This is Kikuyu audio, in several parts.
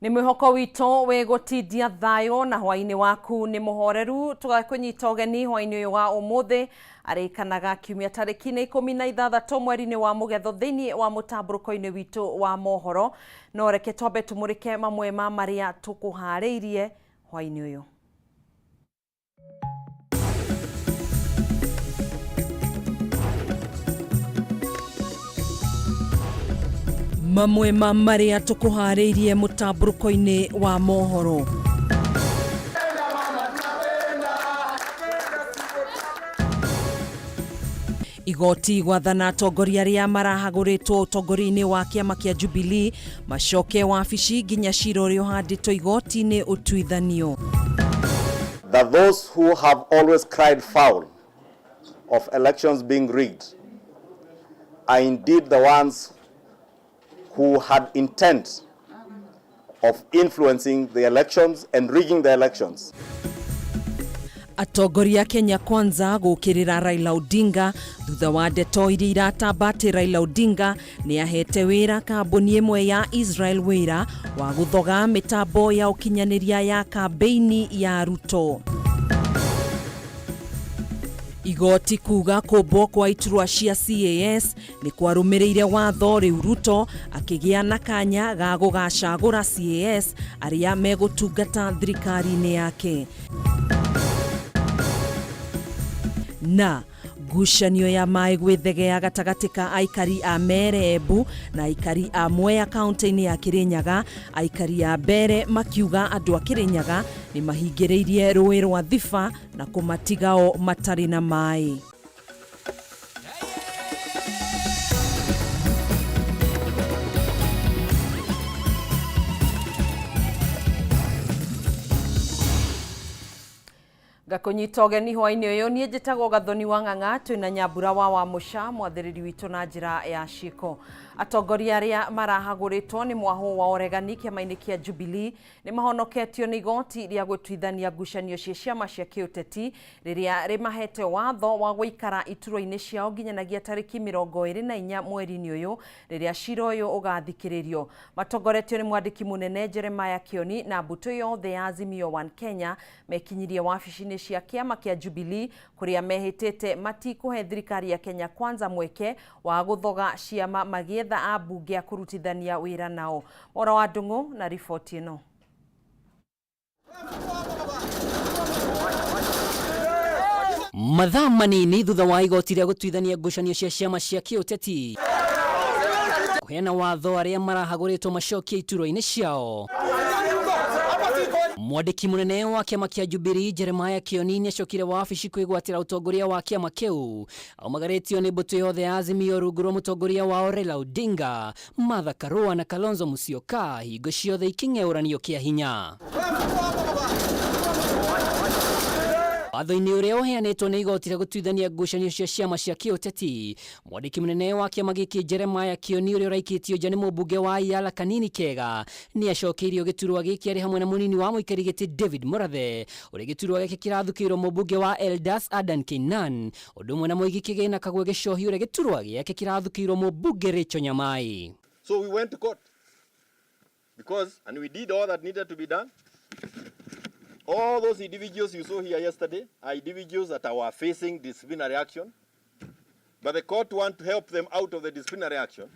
Nĩ mwĩhoko witũ wĩ gũtindia thayũ na hwainĩ waku nĩ mũhoreru. Tũgakũnyita ũgeni hwainĩ ũyũ wa ũmũthĩ arĩkanaga kiumia tarĩki-inĩ 16 mweri-inĩ wa Mũgetho thĩinĩ wa mũtambũrũko-inĩ witũ wa mohoro. No reke twambe tũmũrĩke mamwe ma marĩa tũkũharĩirie hwainĩ ũyũ. Mamwe ma marĩa tũkũharĩirie mũtambũrũko-inĩ wa mohoro. Igoti gwathana atongoria arĩa marahagũrĩtwo ũtongoria-inĩ wa kĩama kĩa Jubilee macoke wabici nginya cira ũrĩa ũhandĩtwo igoti-inĩ ũtuithanio. That those who have always cried foul of elections being rigged are indeed the ones who had intent of influencing the elections and rigging the elections. Atongoria Kenya Kwanza gũkĩrĩra Raila Odinga thutha wa ndeto iria iratamba atĩ Raila Odinga nĩ ahete wĩra kambuni ĩmwe ya Israel wĩra wa gũthoga mĩtambo ya ũkinyanĩria ya kambeini ya Ruto. Igoti kuga kũmbwo kwa iturwa cia CAS nĩ kwarũmĩrĩire watho rĩu Ruto akĩgĩa na kanya ga gũgacagũra CAS arĩa megũtungata thirikari-inĩ yake. Na ngucanio ya maĩ gwĩthegea gatagatĩ ka aikari a Mere Embu na aikari a Mwea kaunti-inĩ ya Kirinyaga. Aikari a Mbere makiuga andũ a Kirinyaga nĩ mahingĩrĩirie rũĩ rwa Thiba na kũmatigao matarĩ na maĩ. Ngakũnyita ũgeni hwainĩ ũyũ. Niĩ njĩtagwo Gathoni wa Ng'ang'a, twĩna Nyambura wa Wamũca, mwathĩrĩri witũ na njĩra ya ciĩko. Atongoria arĩa marahagũrĩtwo nĩ mwahũ wa ũregani kĩama-inĩ kĩa Jubilee nĩ mahonoketio nĩ igoti rĩa gũtuithania ngucanio cia ciama cia kĩũteti rĩrĩa rĩmahete watho wa gũikara iturwa-inĩ ciao nginyanagia tarĩki 24 mweri-inĩ ũyũ rĩrĩa cira ũyũ ũgathikĩrĩrio. Matongoretio nĩ mwandĩki mũnene Jeremiah Kioni na mbũtũ yothe ya Azimio One Kenya mekinyirie wabici-inĩ cia kĩama kĩa Jubilee kũrĩa mehĩtĩte matikũhe thirikari ya Kenya Kwanza mweke wa gũthoga ciama magĩetha ambunge a kũrutithania wĩra nao. Mwaura wa Ndung'u na riboti ĩno. Mathaa manini thutha wa igoti rĩa gũtuithania ngucanio cia ciama cia kĩũteti kũheana watho arĩa marahagũrĩtwo macokie iturwa-inĩ ciao, mwandĩki mũnene wa kĩama kĩa Jubilee Jeremiah Kioni nĩacokire wabici kwĩgwatĩra ũtongoria wa kĩama kĩu aumagarĩtio nĩ mbũtũ yothe ya Azimio rungu rwa mũtongoria wao Raila Odinga, Martha Karua na Kalonzo Musyoka hingo ciothe ikĩng'eũranio kĩa hinya. Watho-inĩ ũrĩa ũheanĩtwo nĩ igoti rĩa gũtuithania ngucanio cia ciama cia kĩũteti, mwandĩki mũnene wa kĩama gĩkĩ Jeremiah Kioni ũrĩa ũraikĩtio nja nĩ mũmbunge wa Yala Kanini Kega nĩ acokeirio gĩturwa gĩkĩ arĩ hamwe na mũnini wa mũikari gĩtĩ David Murathe ũrĩa gĩturwa gĩake kĩrathukĩirwo mũmbunge wa Eldas Adan Keynan ũndũ ũmwe na mũigi kĩgĩna Kagwe Gĩcohi ũrĩa gĩturwa gĩake kĩrathukĩirwo mũmbunge Rachel Nyamai. So we went to court because, and we did all that needed to be done. All those individuals you saw here yesterday are individuals that were facing disciplinary action. But the court want to help them out of the disciplinary action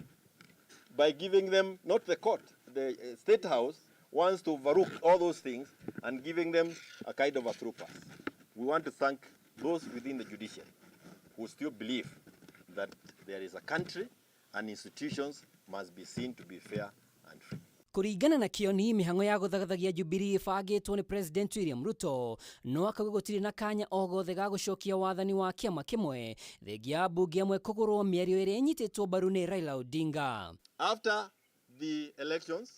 by giving them, not the court, the State House wants to overlook all those things and giving them a kind of a through pass. We want to thank those within the judiciary who still believe that there is a country and institutions must be seen to be fair and free. Kũringana na Kioni, mĩhang'o ya gũthagathagia Jubilee ĩbangĩtwo nĩ President William Ruto, no akauga gũtirĩ na kanya o gothe ga gũcokia wathani wa kĩama kĩmwe thengia ya ambunge amwe kũgũrwo, mĩario ĩrĩa ĩnyitĩtwo mbaru nĩ Raila Odinga. After the elections,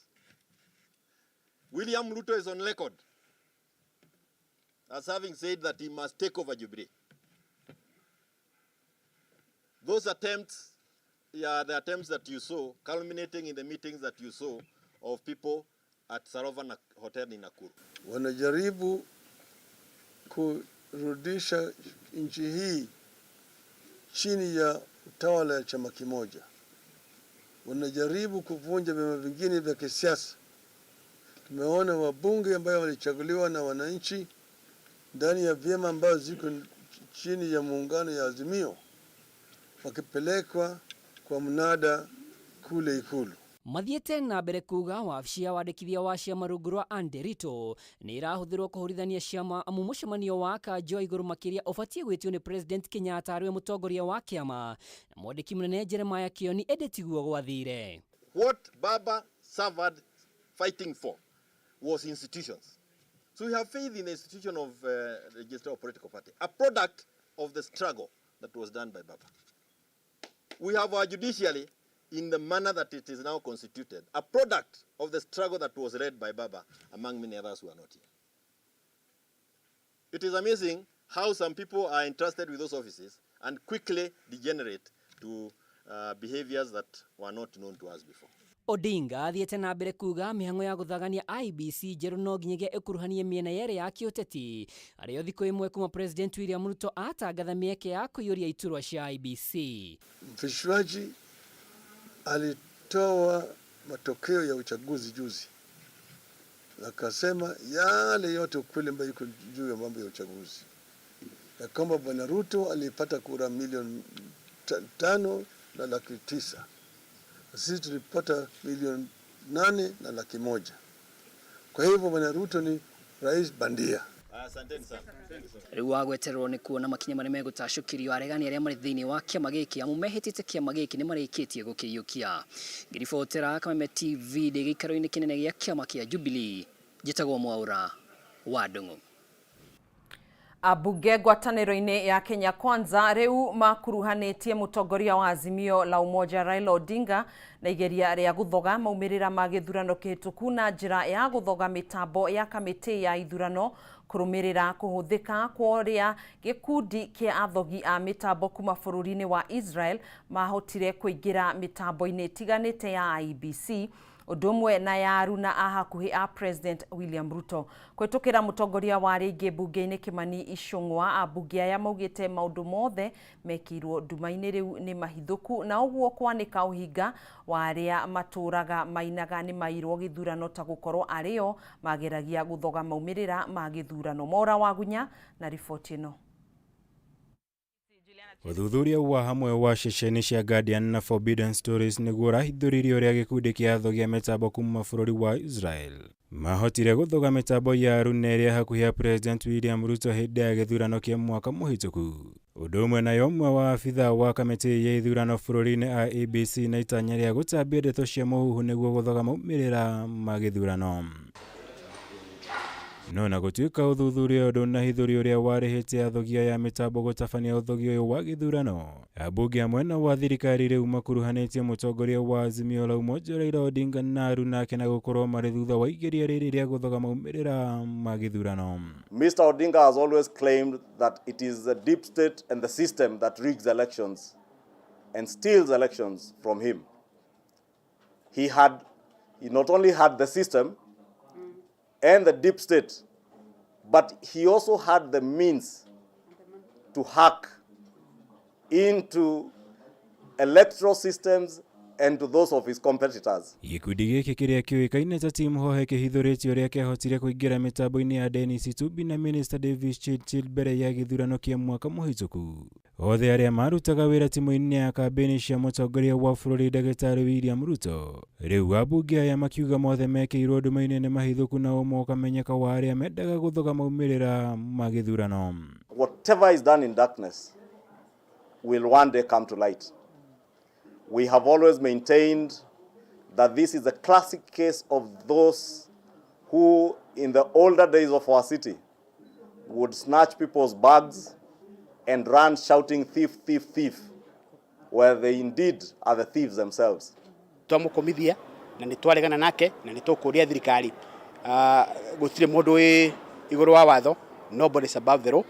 William Ruto is on record as having said that he must take over Jubilee. Those attempts are the attempts that you saw, culminating in the meetings that you saw of people at Sarova Hotel in Nakuru. Wanajaribu kurudisha nchi hii chini ya utawala ya chama kimoja. Wanajaribu kuvunja vyama vingine vya kisiasa. Tumeona wabunge ambayo walichaguliwa na wananchi ndani ya vyama ambayo ziko chini ya muungano ya Azimio wakipelekwa kwa mnada kule Ikulu. Mathiĩte na mbere kuga wabici ya wandĩkithia wa ciama rungu rwa Anne Nderitu nĩ ĩrahũthĩrwo kũhũrithania ciama amu mũcemanio wa kanjo wa igũrũ makĩria ũbatiĩ gwĩtio nĩ President Kenyatta arĩwe mũtongoria wa kĩama na mwandĩki mũnene Jeremiah Kioni ĩndĩ tiguo gwathire. What Baba suffered fighting for was institutions. So we have faith in the institution of register of political party, a product of the struggle that was done by Baba. We have our judiciary in the manner that it is now constituted, a product of the struggle that was led by Baba, among many others who are not here. It is amazing how some people are entrusted with those offices and quickly degenerate to behaviors that were not known to us before. Odinga athiĩte na mbere kuga mĩhang'o ya gũthagania IEBC njerũ no nginyagia ĩkuruhanie mĩena yerĩ ya kĩũteti arĩyo thikũ ĩmwe kuma President William Ruto atangatha mĩeke ya kũiyũria iturwa cia IEBC. Mfishwaji alitoa matokeo ya uchaguzi juzi, akasema yale yote ukweli ambayo iko juu ya mambo ya uchaguzi, ya kwamba Bwana Ruto alipata kura milioni 5,900,000, sisi tulipata 8,100,000. Kwa hivyo Bwana Ruto ni rais bandia. Asanteni sana. Rĩu wa gwetererwo nĩ kuona makinya marĩa megũtacũkĩrio aregani arĩa marĩ thĩinĩ wa kĩama gĩkĩ amu mehĩtĩte kĩama gĩkĩ nĩ marĩkĩtie gũkĩiyũkia. Ngĩribotera Kameme TV ndĩ gĩikaro-inĩ kĩnene gĩa kĩama kĩa Jubilee, njĩtagwo Mwaũra wa Ndung'u. Ambunge ngwatanĩro-inĩ ya Kenya Kwanza rĩu makuruhanĩtie mũtongoria wa Azimio la Umoja Raila Odinga na igeria rĩa gũthoga maumĩrĩra ma gĩthurano kĩhĩtũku na njĩra ya gũthoga mĩtambo ya kamĩtĩ ya ithurano kũrũmĩrĩra kũhũthĩka kwa ũrĩa gĩkundi kĩa athogi a mĩtambo kuma bũrũri-inĩ wa Israel mahotire kũingĩra mĩtambo-inĩ ĩtiganĩte ya IEBC ũndũ ũmwe na ya aruna a hakuhĩ a President William Ruto. Kũhĩtũkĩra mũtongoria wa arĩa aingĩ mbunge-inĩ Kimani Ichung'wa, ambunge aya maugĩte maũndũ mothe mekĩirwo nduma-inĩ rĩu nĩ mahithũku na ũguo kwanĩka ũhinga wa arĩa matũraga mainaga nĩ mairwo gĩthurano ta gũkorwo arĩo mageragia gũthoga maumĩrĩra ma gĩthurano. Mora Wagunya na riboti ĩno. Ũthuthuria wa hamwe wa ceceni cia Guardian na Forbidden Stories nĩguo ũrahithũririe ũrĩa gĩkundi kĩa athogi a mĩtambo kuma bũrũri wa Israel mahotire gũthoga mĩtambo ya aruna ĩrĩa hakuhĩ ya President William Ruto hĩndĩ ya gĩthurano kĩa mwaka mũhĩtũku. Ũndũ ũmwe nayo ũmwe wa abithaa wa kamĩtĩ ya ithurano bũrũri-inĩ IEBC na itanya rĩa gũtambia ndeto cia mũhuhu nĩguo gũthoga maumĩrĩra ma gĩthurano. No na gũtuĩka ũthuthuria ũyũ ndũnahithũria ũrĩa warĩhĩte athogi aya a mĩtambo gũtabania ũthogi ũyũ wa gĩthurano, ambunge a mwena wa thirikari rĩu makuruhanĩtie mũtongoria wa Azimio la Umoja Raila Odinga na aruna ake na gũkorwo marĩ thutha wa igeria rĩrĩ rĩa gũthoga maumĩrĩra ma gĩthurano. Mr. Odinga has always claimed that it is the deep state and the system that rigs elections and steals elections from him. He not only had the system and the deep state, but he also had the means to hack into electoral systems and to those of his competitors. Gĩkundi gĩkĩ kĩrĩa kĩũĩkaine ta Team Hohe kĩhithũrĩtie ũrĩa kĩahotire kũingĩra mĩtambo-inĩ ya Dennis Itumbi na Minister Davis Chirchir mbere ya gĩthurano kĩa mwaka mũhĩtũku. Othe arĩa marutaga wĩra timũ-inĩ ya kambĩini cia mũtongoria wa bũrũri Ndagĩtarĩ William Ruto. Rĩu ambunge aya makiuga mothe mekĩirwo nduma-inĩ nĩ mahithũku na ũma ũkamenyeka wa arĩa mendaga gũthoga maumĩrĩra ma gĩthurano. Whatever is done in darkness will one day come to light. We have always maintained that this is a classic case of those who, in the older days of our city, would snatch people's bags and run shouting, thief, thief, thief, where they indeed are the thieves themselves. Twamukomithia na nĩ twaregana nake na nĩ tũkũria thirikari gũtirĩ mũndũ wĩ igũrũ wa watho, nobody is above the law,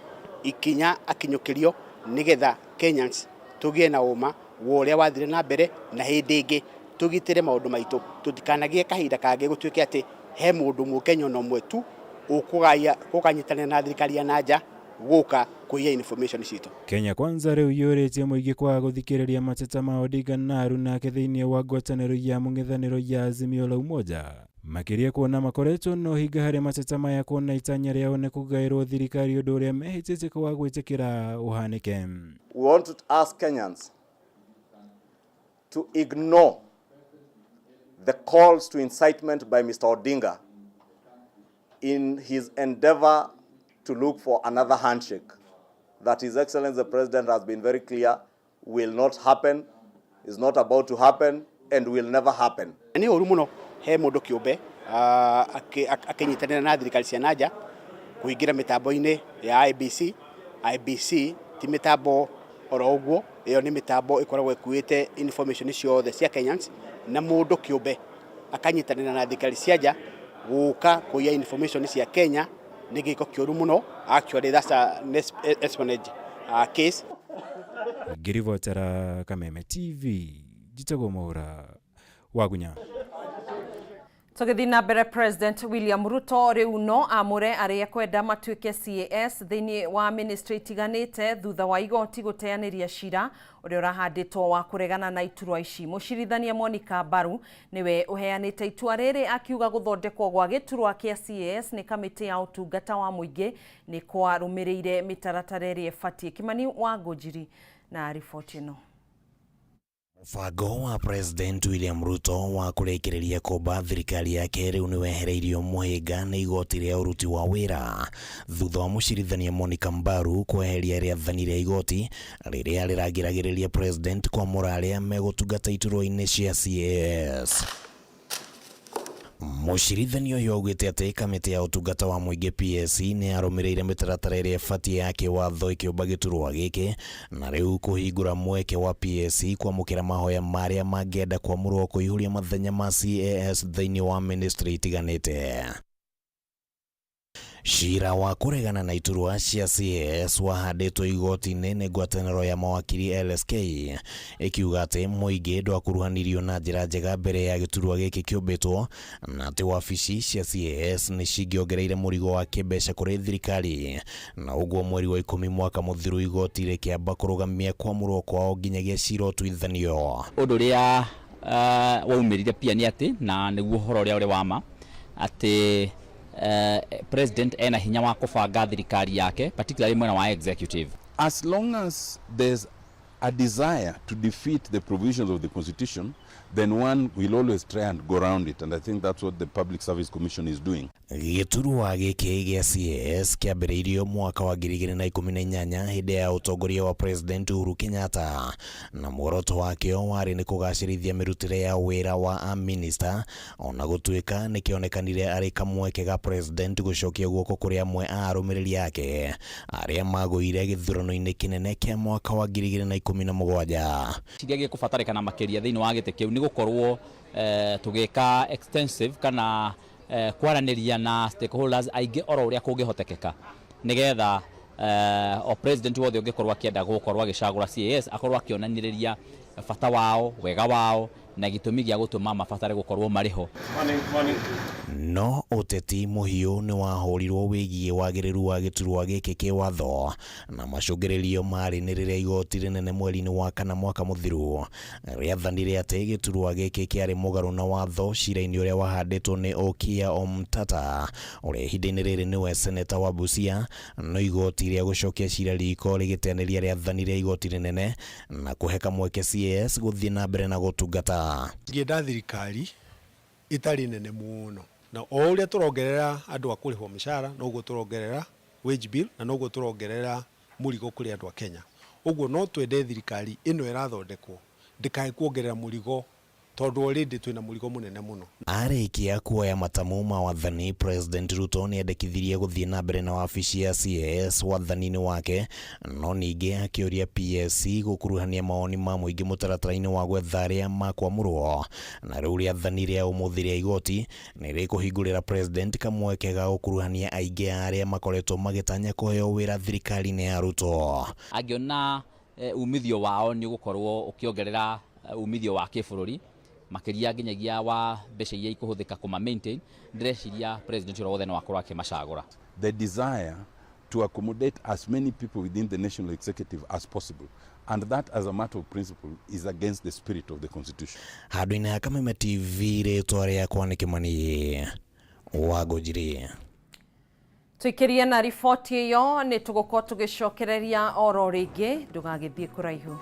ikinya akinyũkĩrio nĩgetha Kenyans tũgĩe na ũma wa ũrĩa wathire na mbere na hĩndĩ ĩngĩ tũgitĩre maũndũ maitũ tũtikanagie kahinda kangĩ gũtuĩke atĩ he mũndũ mũkenya ona ũmwe tu ũkũgaya gũkanyitanĩra na thirikari ya nanja gũka kũiya information citũ. Kenya Kwanza rĩu yũrĩtie mũingĩ kwaga gũthikĩrĩria mateta ma Odinga na aruna ake thĩinĩ wa ngwatanĩro ya mũng'ethanĩro ya Azimio la Umoja Makĩria kuona makoretwo na ũhinga harĩ mateta maya kuona itanya rĩao nĩ kũgaĩrwo thirikari ũndũ ũrĩa mehĩtĩte wa gwĩtĩkĩra ũhanĩke. We want to ask Kenyans to ignore the calls to incitement by Mr. Odinga in his endeavor to look for another handshake that His Excellency the President has been very clear will not happen, is not about to happen, and will never happen. Nĩ ũru mũno he mũndũ kĩũmbe akĩnyitanĩra na thirikari cia nanja kũingĩra mĩtambo-inĩ ya IEBC. IEBC ti mĩtambo oro ũguo, ĩyo nĩ mĩtambo ĩkoragwo ĩkuĩte information ciothe cia Kenyans, na mũndũ kĩũmbe akanyitanĩra na thirikari cia nja gũka kũiya information cia Kenya nĩ gĩko kĩũru mũno. Actually, that's an espionage case. Ngĩribotera Kameme TV, njĩtagwo Mwaura Wagunya. Tũgĩthiĩ na mbere, President William Ruto rĩu no amũre arĩa ekwenda matuĩke CAS thĩinĩ wa ministry itiganĩte thutha wa igoti gũteanĩria cira ũrĩa ũrahandĩtwo wa kũregana na iturwa ici. Mũcirithania Monica Mbaru nĩwe ũheanĩte itua rĩrĩ akiuga gũthondekwo gwa gĩturwa kĩa CAS nĩ kamĩtĩ ya ũtungata wa mũingĩ nĩ kwarũmĩrĩire mĩtaratara ĩrĩa ĩbatiĩ. Kimani wa Ngũnjiri na riboti ĩno. Mũbango wa President William Ruto wa kũrĩkĩrĩria kũmba thirikari yake rĩu nĩwehereirio mũhĩnga nĩ igoti rĩa ũruti wa wĩra thutha wa mũcirithania Monica Mbaru kweheria rĩathani rĩa igoti rĩrĩa rĩragiragĩrĩria President kwamũra arĩa megũtungata iturwa-inĩ cia CAS. Mũcirithania ũyũ augĩte atĩ kamĩtĩ ya ũtungata wa mũingĩ PSC nĩ yarũmĩrĩire mĩtaratara ĩrĩa ĩbatiĩ ya kĩwatho ĩkĩũmba gĩturwa gĩkĩ na rĩu kũhingũra mweke wa PSC kwamũkĩra mahoya marĩa mangĩenda kwamũrwo kũihũria mathenya ma CAS thĩinĩ wa ministry itiganĩte. Cira wa kũregana na iturwa cia CAS wahandĩtwo igoti-inĩ nĩ ngwatanĩro ya mawakiri LSK ĩkiuga atĩ mũingĩ ndwakuruhanirio na njĩra njega mbere ya gĩturwa gĩkĩ kĩũmbĩtwo na atĩ wabici cia CAS nĩ cingĩongereire mũrigo wa kĩmbeca kũrĩ thirikari, na ũguo mweri wa 10 mwaka mũthiru igoti rĩkĩamba kũrũgamia kwamũrwo kwao nginyagia cira ũtuithanio. Ũndũ ũrĩa waumĩrire pia nĩ atĩ, na nĩguo ũhoro ũrĩa ũrĩ wa ma, atĩ President ena hinya wa kũbanga thirikari yake, particularly mwena wa executive. As long as there's a desire to defeat the provisions of the Constitution, then one will always try and go around it, and I think that's what the Public Service Commission is doing. Gĩturwa gĩkĩ gĩa CAS kĩambĩrĩirio mwaka wa 2018 hĩndĩ ya ũtongoria wa President Uhuru Kenyatta, na muoroto wakĩo warĩ nĩ kũgacĩrithia mĩrutĩre ya wĩra wa amĩnĩsta, ona gũtuĩka nĩ kĩonekanire arĩ kamweke ga President gũcokia guoko kũrĩ amwe a arũmĩrĩri ake arĩa magũire gĩthurano-inĩ kĩnene kĩa mwaka wa 2017. Kĩrĩa gĩkũbatarĩkana makĩria thĩinĩ wa gĩtĩ kĩu nĩ gũkorwo tũgĩka extensive kana kwaranĩria na stakeholders aingĩ oro ũrĩa kũngĩhotekeka, nĩgetha o president wothe ũngĩkorwo akĩenda gũkorwo agĩcagũra CAS akorwo akĩonanĩrĩria bata wao, wega wao na gĩtũmi gĩa gũtũma mabatare gũkorwo marĩ ho. No ũteti mũhiũ nĩ wahũrirwo wĩgiĩ wagĩrĩru wa gĩturwa gĩkĩ kĩwatho, na macũngĩrĩrio marĩ nĩ rĩrĩa igoti rĩnene mweri-inĩ wa kana mwaka mũthiru rĩathanire atĩ gĩturwa gĩkĩ kĩarĩ mũgarũ na watho cira-inĩ ũrĩa wahandĩtwo nĩ Okiya Omtata ũrĩa ihinda-inĩ rĩrĩ nĩwe seneta wa Busia, no igoti rĩa gũcokia cira riko rĩgĩteanĩria rĩathani rĩa igoti rĩnene na kũhe kamweke CAS gũthiĩ na mbere na gũtungata. Ngĩenda thirikari ĩtarĩ nene mũno, na o ũrĩa tũrongerera andũ a kũrĩhwo mĩcara noguo tũrongerera wage bill na noguo tũrongerera mũrigo kũrĩ andũ a Kenya. Ũguo no twende thirikari ĩno ĩrathondekwo ndĩkae kuongerera mũrigo, tondũ already twĩna mũrigo mũnene mũno. Arĩkia kuoya matamu ma wathani, President Ruto nĩendekithirie gũthiĩ na mbere na wabici ya CAS wathani-inĩ wake, no ningĩ akĩũria PSC gũkuruhania mawoni ma mũingĩ mũtaratara-inĩ wa gwetha arĩa makwamũrwo, na rĩu rĩathani rĩa ũmũthĩ rĩa igoti nĩ rĩkũhingũrĩra President kamweke ga gũkuruhania aingĩ a arĩa makoretwo magĩtanya kũheo wĩra thirikari-inĩ ya Ruto. Angĩona umithio wao nĩ ũgũkorwo ũkĩongerera umithio wa kĩbũrũri makĩria nginyagia wa mbeca iria ikũhũthĩka kũma maintain, ndĩreciria president ũrĩa wothe no akorwo akĩmacagũra. The desire to accommodate as many people within the national executive as possible. And that, as a matter of principle, is against the spirit of the Constitution. Handũ-inĩ ha Kameme TV rĩtwa rĩakwa nĩ Kĩmani wa Ngũnjiri. Tuikirie na riboti ĩyo nĩ tũgũkorwo tũgĩcokereria oro rĩngĩ, ndũgagĩthiĩ kũraihu.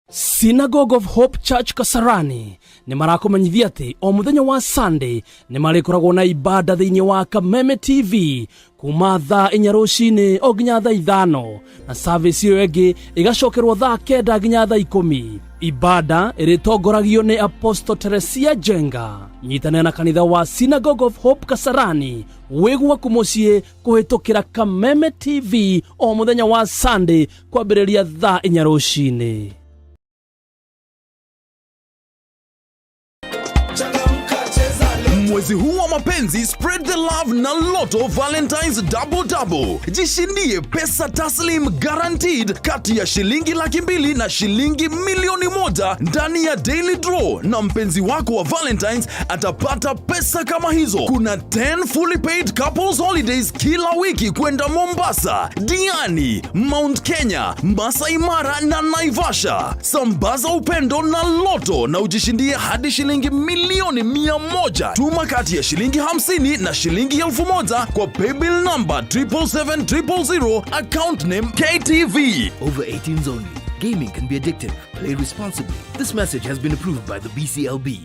Synagogue of Hope Church Kasarani nĩ marakũmenyithia atĩ o mũthenya wa Sunday nĩ marĩkoragwo na ibada thĩinĩ wa Kameme TV kuma thaa 4 rũcinĩ o nginya thaa 5, na service ĩyo ĩngĩ ĩgacokerwo thaa 9 nginya thaa 10. Ibada ĩrĩtongoragio nĩ Apostle Teresia Jenga. Nyitanĩra na kanitha wa Synagogue of Hope Kasarani wĩ gwaku mũciĩ kũhĩtũkĩra Kameme TV o mũthenya wa Sunday kwambĩrĩria thaa 4 rũcinĩ. Mwezi huu wa mapenzi, spread the love na Lotto Valentine's Double Double. Jishindie pesa taslim guaranteed kati ya shilingi 200,000 na shilingi 1,000,000 ndani ya daily draw, na mpenzi wako wa Valentine's atapata pesa kama hizo. Kuna 10 fully paid couples holidays kila wiki kwenda Mombasa, Diani, Mount Kenya, Masai Mara na Naivasha. Sambaza upendo na Lotto na ujishindie hadi shilingi 100,000,000. Tuma kati ya shilingi 50 na shilingi 1,000 kwa paybill number 777 000, account name KTV. Over 18s only. Gaming can be addictive. Play responsibly. This message has been approved by the BCLB.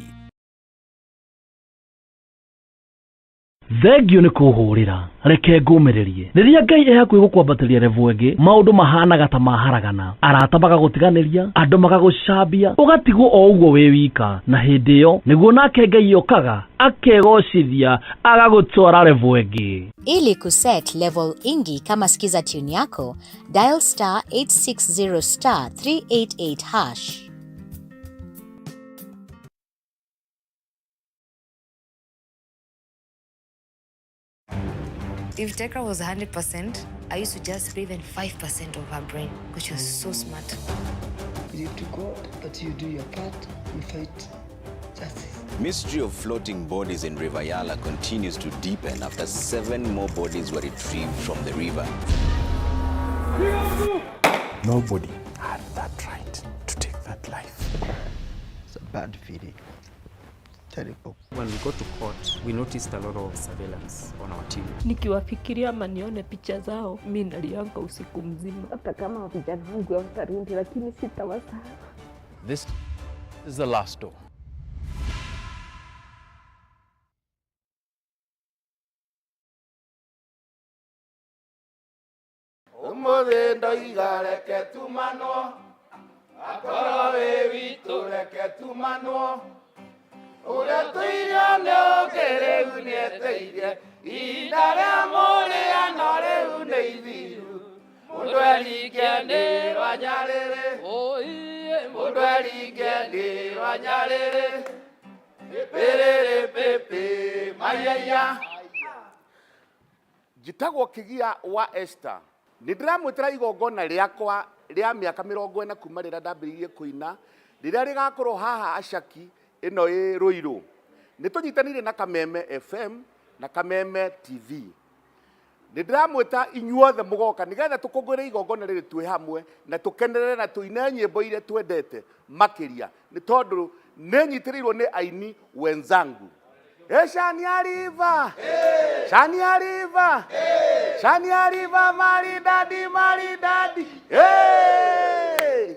Thengio nĩ kũhũrĩra, reke ngũmĩrĩrie. Rĩrĩa Ngai e hakuhĩ gũkwambatĩria level ĩngĩ, maũndũ mahanaga ta maharagana, arata magagũtiganĩria, andũ magagũcambia, ũgatigwo o ũguo wĩ wika. Na hĩndĩ ĩyo nĩguo nake Ngai okaga akegocithia agagũtwara level ĩngĩ. Ili kuset level ingi kama skiza tune yako, dial star 860 star 388 hash. If Tekra was 100%, I used to just breathe in 5% of her brain because she was so smart. Leave to God, but you do your part and fight justice. Mystery of floating bodies in River Yala continues to deepen after 7 more bodies were retrieved from the river. Nobody had that right to take that life. It's a bad feeling. Terrible. When we got to court, we noticed a lot of surveillance on our team. Nikiwafikiria ama nione picha zao, mi nalianga usiku mzima. Hata kama vijana wangu hawatarudi, lakini sitawasahau. This is the last door. Umuthi ndoiga reke tumanwo, akorwo wĩ witũ reke tumanwo, ũrĩa tũirio nĩ ũngĩ rĩu nĩeteire, ihinda rĩa mũrĩano rĩu nĩ ithiru, mũndũ eringe nĩ rwanyarĩrĩ, mũndũ eringe nĩ rwanyarĩrĩ, pĩrĩrĩ pĩpĩ maiaiya. Njĩtagwo Kĩgia wa Esther. Nĩ ndĩramwĩtĩra igongona rĩakwa rĩa mĩaka 40 kuma rĩrĩa ndambĩrĩirie kũina, rĩrĩa rĩgakorwo haha Ashaki ĩno ĩ Rũirũ. Nĩ tũnyitanĩire na Kameme FM na Kameme TV. Nĩ ndĩramwĩta inyuothe mũgoka nĩgetha tũkũngũĩre igongona rĩrĩ twĩ hamwe na tũkenerere na tũine nyĩmbo iria twendete makĩria, nĩ tondũ nĩ nyitĩrĩirwo nĩ aini wenzangu. Shania River, Shania River, Shania River, maridadi, maridadi. Hey!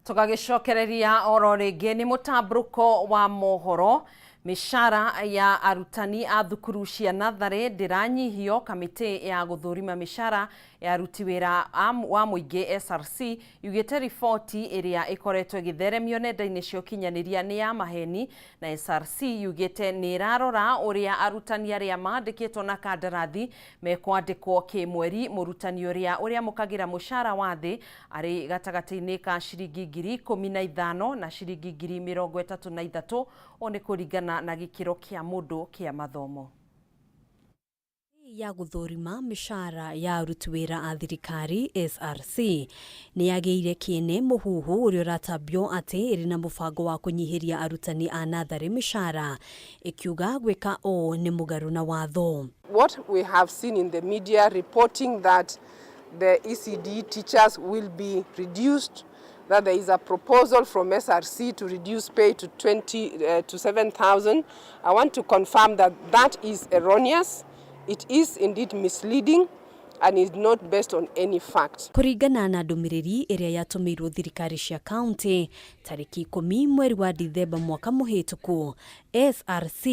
Tũgagĩcokereria oro rĩngĩ nĩ mũtambũrũko wa mohoro. Mĩcara ya arutani a thukuru cia natharĩ ndĩranyihio. Kamĩtĩ ya gũthũrima mĩcara ya aruti wĩra wa mũingĩ SRC yugĩte riboti ĩrĩa ĩkoretwo ĩgĩtheremio nenda-inĩ cia ũkinyanĩria nĩ ya maheni, na SRC yugĩte nĩ ĩrarora ũrĩa arutani arĩa mandĩkĩtwo na kandarathi mekwandĩkwo kĩmweri. Mũrutani ũrĩa ũrĩamũkagĩra mũcara wa thĩ arĩ gatagatĩ-inĩ ka ciringi 15,000 na ciringi 33,000, ũũ nĩ kũringana na gĩkĩro kĩa mũndũ kĩa mathomo. Ya gũthũrima mĩcara ya aruti wĩra a thirikari SRC nĩ yagĩire kĩene mũhuhu ũrĩa ũratambio atĩ ĩrĩ na mũbango wa kũnyihĩria arutani a natharĩ mĩcara, ĩkiuga gwĩka ũũ nĩ mũgarũ na watho. What we have seen in the media reporting that the ECD teachers will be reduced, that there is a proposal from SRC to reduce pay to to 7,000. I want to confirm that that is erroneous. It is indeed misleading and is not based on any fact. Kũringana na ndũmĩrĩri ĩrĩa yatũmĩirwo thirikari cia kaunti tarĩki 10 mweri wa Dithemba mwaka mũhĩtũku, SRC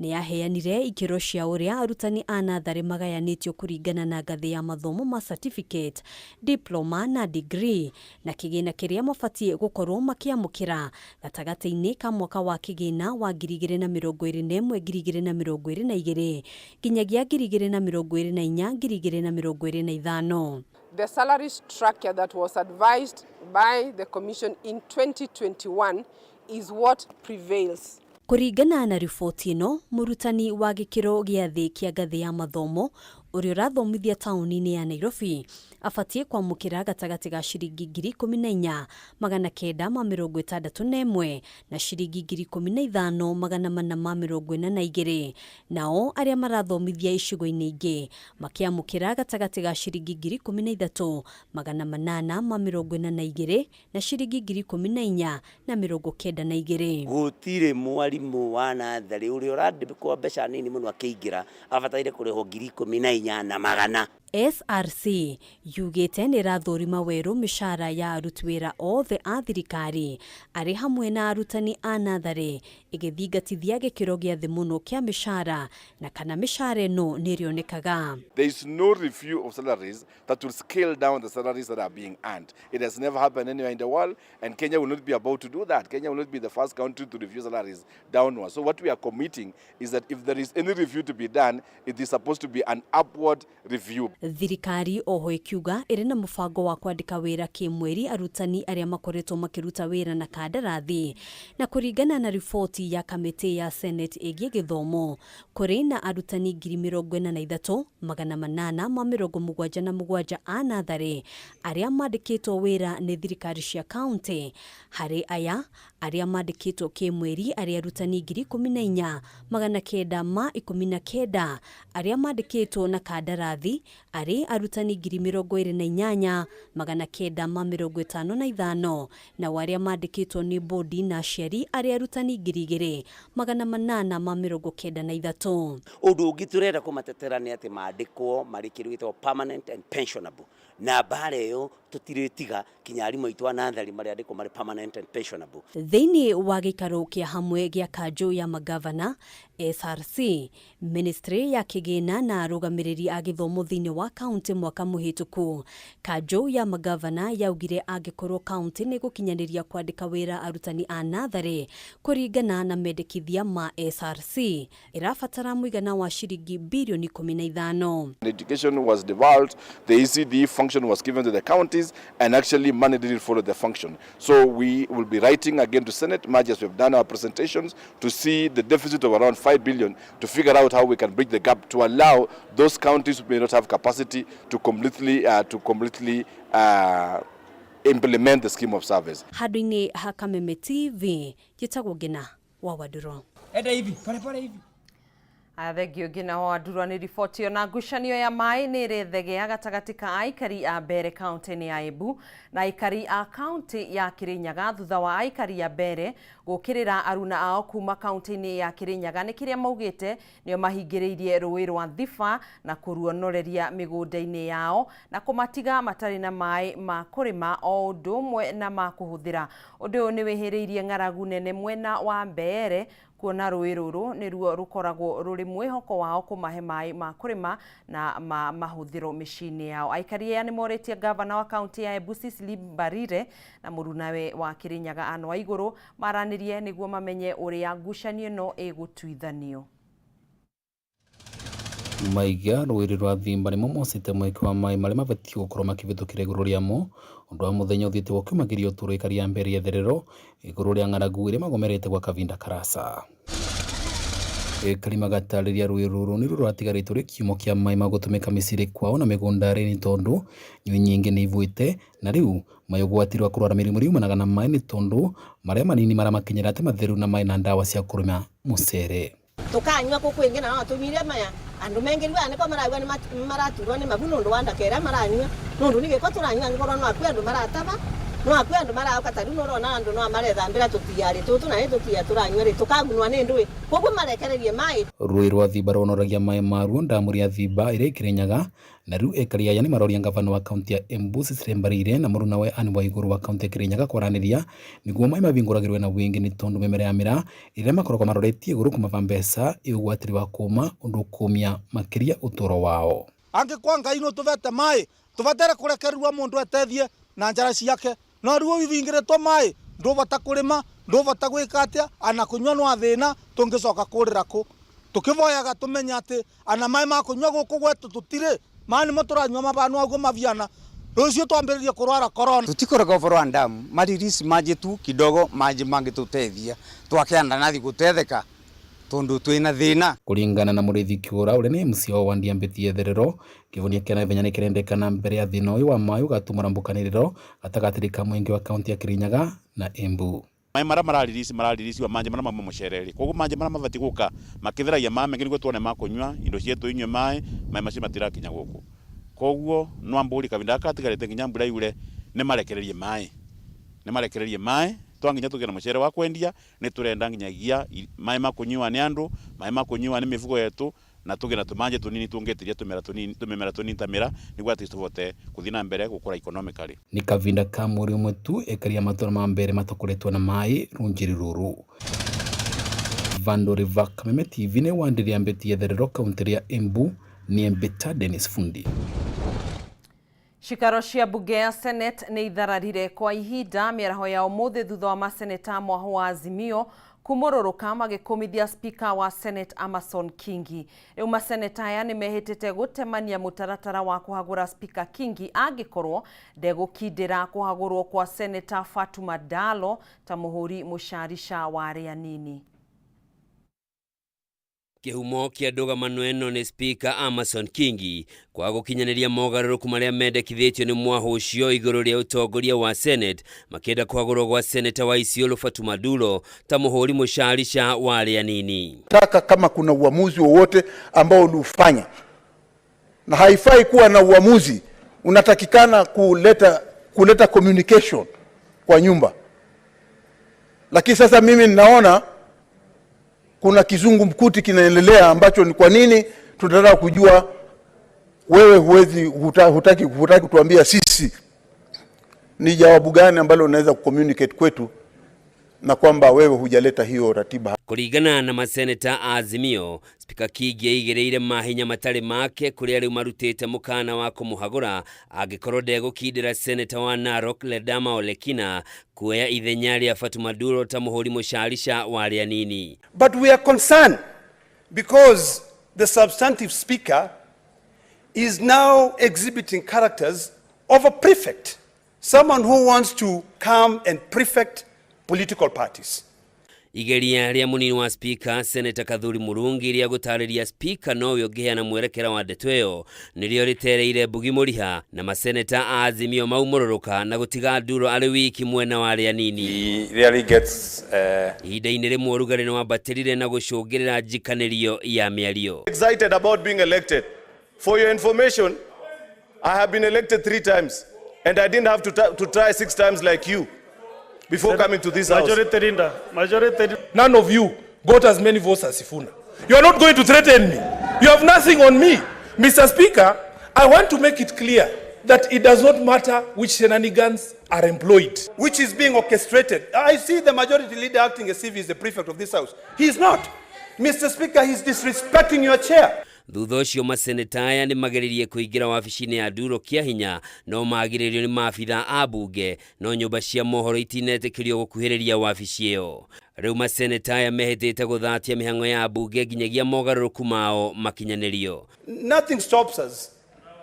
nĩ yaheanire ikĩro cia ũrĩa arutani a natharĩ magayanĩtio kũringana na ngathĩ ya mathomo ma certificate, diploma na degree, na kĩgĩna kĩrĩa mabatiĩ gũkorwo makĩamũkĩra gatagatĩ-inĩ ka mwaka wa kĩgĩna wa 2021 2022 nginyagia 2024 2025. The salary structure that was advised by the Commission in 2021 is what prevails. Kũringana na riboti ĩno, mũrutani wa gĩkĩro gĩa thĩ kĩa ngathĩ ya mathomo ũrĩa ũrathomithia taũni-inĩ ya Nairobi abatiĩ kwamũkĩra gatagatĩ ga ciringi 14,961 na ciringi 15,442, nao arĩa marathomithia icigo-inĩ ingĩ makĩamũkĩra gatagatĩ ga ciringi 13,842 na ciringi 14,092. Gũtirĩ mwarimũ wa natharĩ ũrĩa ũrandĩkwo mbeca nini mũno akĩingĩra abataire kũrĩhwo 14,100. SRC yugĩte nĩ ĩrathũrima werũ mĩcara ya aruti wĩra othe a thirikari arĩ hamwe na arutani a natharĩ, ĩgĩthingatithia gĩkĩro gĩa thĩ mũno kĩa mĩcara na kana mĩcara ĩno nĩ ĩrĩonekaga. There is no review of salaries that will scale down the salaries that are being earned. It has never happened anywhere in the world, and Kenya will not be about to do that. Kenya will not be the first country to review salaries downwards. So what we are committing is that if there is any review to be done, it is supposed to be an upward review. Thirikari oho ĩkiuga ĩrĩ na mũbango wa kwandĩka wĩra kĩmweri arutani arĩa makoretwo makĩruta wĩra na kandarathi, na kũringana na riboti ya kamĩtĩ ya Senate ĩgiĩ gĩthomo, kũrĩ na arutani 43,877 a natharĩ arĩa mandĩkĩtwo wĩra nĩ thirikari cia kaunti. Harĩ aya arĩa mandĩkĩtwo kĩmweri arĩ arutani 14,919, arĩa mandĩkĩtwo na kandarathi arĩ arutani 28,955, na arĩa mandĩkĩtwo nĩ bodi na aciari arĩ arutani 2,893. Ũndũ ũngĩ tũrenda kũmatetera nĩ atĩ mandĩkwo marĩ kĩndũ gĩtagwo permanent and pensionable, na mbara ĩyo tũtirĩtiga kinya arimũ aitũ a natharĩ marĩandĩkwo marĩ permanent and pensionable. Thĩinĩ wa gĩikaro kĩa hamwe gĩa kanjũ ya magavana SRC, ministry ya kĩgĩna na arũgamĩrĩri a gĩthomo thĩinĩ wa kaunti mwaka mũhĩtũku, kanjũ ya magavana yaugire angĩkorwo kaunti nĩ gũkinyanĩria kwandĩka wĩra arutani a natharĩ kũringana na mendekithia ma SRC, ĩrabatara mũigana wa ciringi birioni 15. Education was devolved, the ECD function was given to the counties, and actually money didn't follow the function. So we will be writing again to Senate, much as we've done our presentations, to see the deficit of around 5 billion, to figure out how we can bridge the gap to allow those counties who may not have capacity to completely implement the scheme of service. Handũ-inĩ ha Kameme TV, njĩtagwo Ngina wa Wanduro. Enda hivi, pole pole hivi. Aya, thengio Ngina wa Wanduro nĩ riboti ĩyo. Na ngucanio ya maĩ nĩ ĩrĩthegea gatagatĩ ka aikari a Mbere kaunti-inĩ ya Embu na aikari a kaunti ya Kirinyaga thutha wa aikari a Mbere gũkĩrĩra aruna ao kuma kaunti-inĩ ya Kirinyaga nĩ kĩrĩa maugĩte nĩo mahingĩrĩirie rũĩ rwa Thiba na kũruonoreria mĩgũnda-inĩ yao na kũmatiga matarĩ na maĩ ma kũrĩma o ũndũ ũmwe na ma kũhũthĩra. Ũndũ ũyũ nĩ wĩhĩrĩirie ng'aragu nene mwena wa Mbeere Kuona rũĩ rũrũ nĩruo rũkoragwo rũrĩ mwĩhoko wao kũmahe maĩ ma kũrĩma na ma mahũthĩro mĩciĩ-inĩ yao. Aikari aya nĩmorĩtie gavana wa kaunti ya Embu Cecily Mbarire na mũrunawe wa Kĩrĩnyaga Anne Waigũrũ maranĩrie nĩguo mamenye ũrĩa ngucanio ĩno ĩgũtuithanio. Maiga rũĩrĩ rwa Thimba nĩmo mocete mweke wa maĩ marĩa mabatiĩ gũkorwo makĩhĩtũkĩra igũrũ rĩamo ũndũ wa mũthenya ũthiĩte ũkĩũmagĩria ũtũũro ĩkari ya mbere etherero igũrũ rĩa ng'aragu ĩrĩa magomerete gwa kavinda karasa. Ekari magatarĩria rũĩ rũrũ nĩruo rwatigarĩte rwĩ kiumo kĩa maĩ ma gũtũmĩka mĩciĩ kwao na mĩgũnda nĩ tondũ nyui nyingĩ nĩ ibuĩte na rĩu maĩ ũgwati rwa kũrwara mĩrimũ ĩrĩa yumanaga na maĩ nĩ tondũ marĩa manini maramakinyĩra ti matheru na maĩ na ndawa cia kũrĩma mũcere. Tukanyua kuku ingi na no tunyire maya andu mengi riu niko maragua ni maraturwo ni mabu nundu wa ndaka iria maranyua nundu ni giko turanyua ngikorwo no akue andu marataba no akue andu marauka ta riu nurona andu no marethambira tutiari tutu na ni tutia turanyua ri tukagunwa ni ndui koguo marekererie mai. Rũĩ rwa Thimba rwonoragia maĩ maruo ndamu rĩa Thimba ĩrĩa ĩkĩrĩnyaga na rĩu ekari aya nĩ maroria ngavana wa kaunti ya Embu Cecily Mbarire na mũrunawe Anne Waigũrũ wa kaunti ya Kĩrĩnyaga kwaranĩria nĩguo maĩ mavingũragĩrwe na wĩngĩ nĩ tondũ mĩmera ya mĩraa ĩrĩa makoragwo maroretie igũrũ kũmava mbeca ĩ ũgwatĩri wa kũma ũndũ ũkũmia makĩria ũtũũro wao. Angĩkorwo Ngai nĩũtũvete maĩ tũbatere kũrekererwo mũndũ etethie na njara ciake no rĩu ithingĩrĩtwo maĩ ndũbata kũrĩma ndũbata gwĩka atĩa ana kũnyua no thĩna tũngĩcoka kũrĩra kũ tũkĩvoyaga tũmenye atĩ ana maĩ ma kũnyua gũkũ gwetũ tũtirĩ maĩ nĩmo tũranyua mabanu aguo mabiana rũciũ twambĩrĩrie kũrwara corona. Tutikoragwo ũhoro wa ndamu maririsi maji tu kidogo maji mangĩtũteithia twakianda nathi gũtetheka tondu twina thina. Kuringana na Mũrĩithi Kĩũra ũrĩa nĩ MC wa wandi ya Mbĩti Etherero kĩhonia kĩa naihenya nĩkĩrendekana mbere ya thĩna ũyũ wa maĩ ũgatumũra mbũkanĩrĩro gatagatĩ ka mũingĩ wa kaunti ya Kĩrĩnyaga na Embu. Maĩ marĩa mararirici maraririciwa manjĩ marĩa mauma mũcere-rĩ koguo manjĩ marĩa mabatiĩ gũka makĩtheragia maĩ maingĩ nĩguo tuone ma kũnyua indo cietũ inyue maĩ maĩ macio matirakinya gũkũ koguo no ambũri kavinda gaka gatigarĩte nginya mbura yure nĩ marekererie maĩ nĩ marekererie maĩ twanginya tũgĩe na mũcere wa kwendia nĩ tũrenda nginyagia maĩ ma kũnyua nĩ andũ maĩ ma kũnyua nĩ mĩfugo yetu na tũgĩe na tũmanjĩ tũnini tũngĩtiria tũmera tũnini tũmĩmera tũnini ta mĩra nĩguo at least tũvote kũthiĩ na mbere gũkũra economically. Nĩ kavinda ka mweri ũmwe tu ekari a matũra ma mbere matakoretwo na maĩ rũnjĩrĩ rũrũ. Vandu River Kameme TV nĩ wandi rĩa Mbĩti Etherero kaunti rĩa Embu nĩ Mbĩta Dennis Fundi. Cikaro cia mbunge ya Senate nĩ ithararire kwa ihinda mĩaraho ya ũmũthĩ thutha wa maseneta mwahũ wa Azimio kumũrũrũka magĩkũmithia speaker wa Senate Amason Kingi. Rĩu maseneta aya nĩ mehĩtĩte gũtemania mũtaratara wa kũhagũra speaker Kingi angĩkorwo ndegũkindĩra kũhagũrwo kwa Senator Fatuma Dalo ta mũhũri mũcarica wa arĩa anini. Kĩhumo kĩa ndũgamano ĩno nĩ Speaker Amason Kingi kwa gũkinyanĩria mogarũrũku marĩa mendekithĩtio nĩ mwahũ ũcio igũrũ rĩa ũtongoria wa Senate makĩenda kũhagũrwo gwa Senator wa Isiolo Fatuma Dullo ta mũhũri mũcarica wa arĩa anini. Taka kama kuna uamuzi wowote ambao uliufanya, na haifai kuwa na uamuzi, unatakikana kuleta communication kwa nyumba. Lakini sasa mimi ninaona kuna kizungumkuti kinaendelea ambacho ni kwa nini tunataka kujua wewe huwezi hutaki kutuambia sisi ni jawabu gani ambalo unaweza kucommunicate kwetu na kwamba wewe hujaleta hiyo ratiba. Kuringana na maseneta Azimio, Spika Kingi aigĩrĩire mahinya matarĩ make kũrĩa rĩu marutĩte mũkana wa kũmũhagũra angĩkorwo ndegũkindĩra Seneta wa Narok Ledama Olekina kuoya ithenya rĩa Fatuma Dullo ta mũhũri mũcarica wa arĩa anini. But we are concerned because the substantive speaker is now exhibiting characters of a prefect, someone who wants to come and prefect political parties. Igeria rĩa mũnini wa speaker Senator Kathuri Murungi rĩa gũtarĩria speaker nowe ũngĩheana mwerekera wa ndeto ĩyo nĩrĩo rĩtereire Mbugi Mũriha na maseneta a Azimio maumũrũrũka na gũtiga Dullo arĩ wiki mwena wa arĩa anini. He really gets, Ihinda-inĩ rĩmwe ũrugarĩ nĩwambatĩrire na gũcũngĩrĩra njikanĩrio ya mĩario. Excited about being elected. For your information, I have been elected 3 times and I didn't have to try 6 times like you before coming to this house. Majority leader, majority. None of you got as many votes as Sifuna. You are not going to threaten me. You have nothing on me. Mr. Speaker, I want to make it clear That it does not matter which shenanigans are employed. Which is being orchestrated. I see the majority leader acting as if he's the prefect of this house. He is not. Mr. Speaker, he's disrespecting your chair. Thutha ũcio maseneta aya nĩ mageririe kũingĩra wabici-inĩ ya Nduro kĩa hinya no magirĩrĩrio nĩ maabitha a mbunge no nyũmba cia mohoro itinetĩkĩrio gũkuhĩrĩria wabici ĩyo. Rĩu maseneta aya mehĩtĩte gũthatia mĩhang'o ya mbunge nginyagia mogarũrũku mao makinyanĩrio. Nothing stops us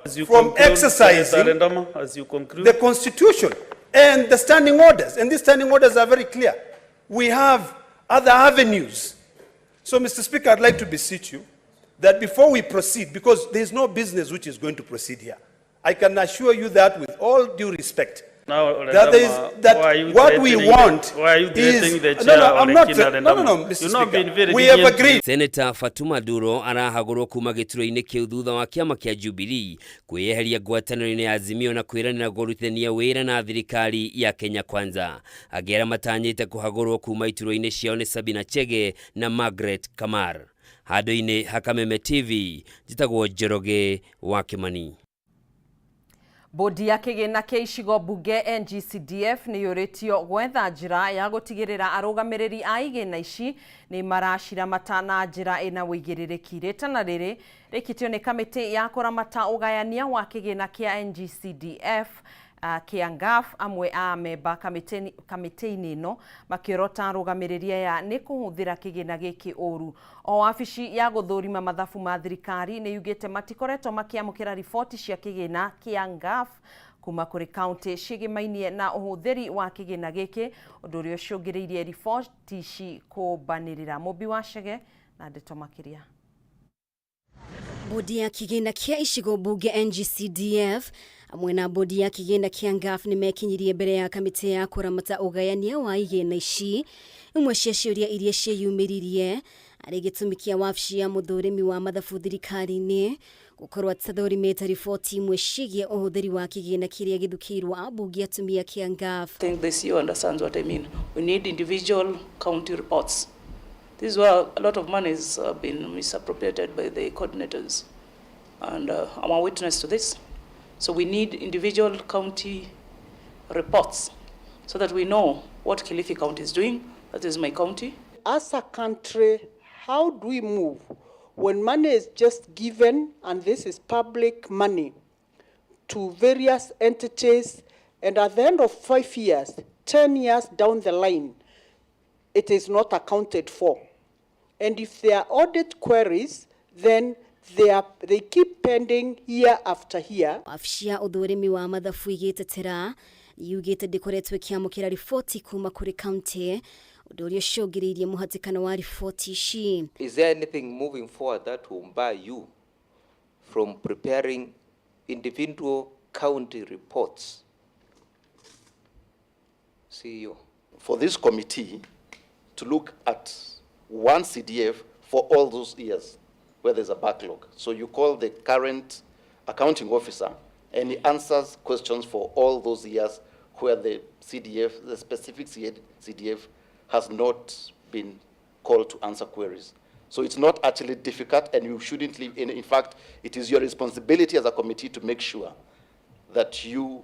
As you from conclude, exercising Senator Lendama, as you conclude. the Constitution and the standing orders. And these standing orders are very clear. We have other avenues. So, Mr. Speaker, I'd like to beseech you that before we proceed, because there is no business which is going to proceed here, I can assure you that with all due respect, Now, that there is, Lendama, that why are you what we threatening want the, why are you is threatening the no, chair, no, I'm not. Olekina No, Lendama? Mr. You've not Speaker. been very We have lenient. agreed. Senator Fatuma Duro arahagũrwo kuma gĩturwa-inĩ kĩu thutha wa kĩama kĩa Jubilee kwĩyeheria ngwatanĩro-inĩ ya Azimio na kwĩranĩra kũrutithania wĩra na thirikari ya Kenya Kwanza. Angĩ arĩa matanyĩte kũhagũrwo kuma iturwa-inĩ ciao nĩ Sabina Chege na Margaret Kamar. Handũ-inĩ ha Kameme TV, njĩtagwo Njoroge wa Kĩmani. Bodi ya kĩgĩna kĩa icigo mbunge NGCDF nĩ yũrĩtio gwetha njĩra ya gũtigĩrĩra arũgamĩrĩri a igĩna ici nĩ maraciramata na njĩra ĩna wũigĩrĩrĩki. Rĩtana rĩrĩ rĩkĩtio nĩ kamĩtĩ ya kũramata ũgayania wa kĩgĩna kĩa NGCDF kĩa NGAAF amwe a memba kamĩtĩ-inĩ ĩno makĩorota arũgamĩrĩri aya nĩ kũhũthĩra kĩgĩna gĩkĩ ũru. O wabici ya gũthũrima mathabu ma thirikari nĩ yugĩte matikoretwo makĩamũkĩra riboti cia kĩgĩna kĩa NGAAF kuma kũrĩ kaunti ciĩgĩmainie na ũhũthĩri wa kĩgĩna gĩkĩ ũndũ ũrĩa ũcũngĩrĩirie riboti ici kũmbanĩrĩra. Mũmbi wa Chege na ndeto makĩria. Bodi ya kĩgĩna kĩa icigo mbunge NGCDF amwe na bodi ya kĩgĩna kĩa NGAAF nĩ mekinyirie mbere ya kamĩtĩ ya kũramata ũgayania wa igĩna ici. Imwe cia ciũria iria ciĩyumĩririe arĩ gĩtũmi kĩa wabici ya mũthũrimi wa mathabu thirikari-inĩ gũkorwo atathũrimĩte riboti imwe ciĩgiĩ ũhũthĩri wa kĩgĩna kĩrĩa gĩthukĩirwo ambunge atumia kĩa NGAAF. I think the CEO understands what I mean. We need individual county reports. This is where a lot of money has been misappropriated by the coordinators. And I'm a witness to this. So we need individual county reports so that we know what Kilifi County is doing. That is my county. As a country, how do we move when money is just given, and this is public money, to various entities, and at the end of 5 years, 10 years down the line, it is not accounted for? And if there are audit queries, then they keep pending year after year. Wabici ya ũthũrimi wa mathabu ĩgĩtetera yugĩte ndĩkoretwo ĩkĩamũkĩra riboti kuma kũrĩ kaunti ũndũ ũrĩa ũcũngĩrĩirie mũhatĩkano wa riboti ici. Is there anything moving forward that will bar you from preparing individual county reports? CEO. For this committee to look at one CDF for all those years where there's a backlog. So you call the current accounting officer and he answers questions for all those years where the CDF, the specific CDF has not been called to answer queries. So it's not actually difficult and you shouldn't leave any. In fact, it is your responsibility as a committee to make sure that you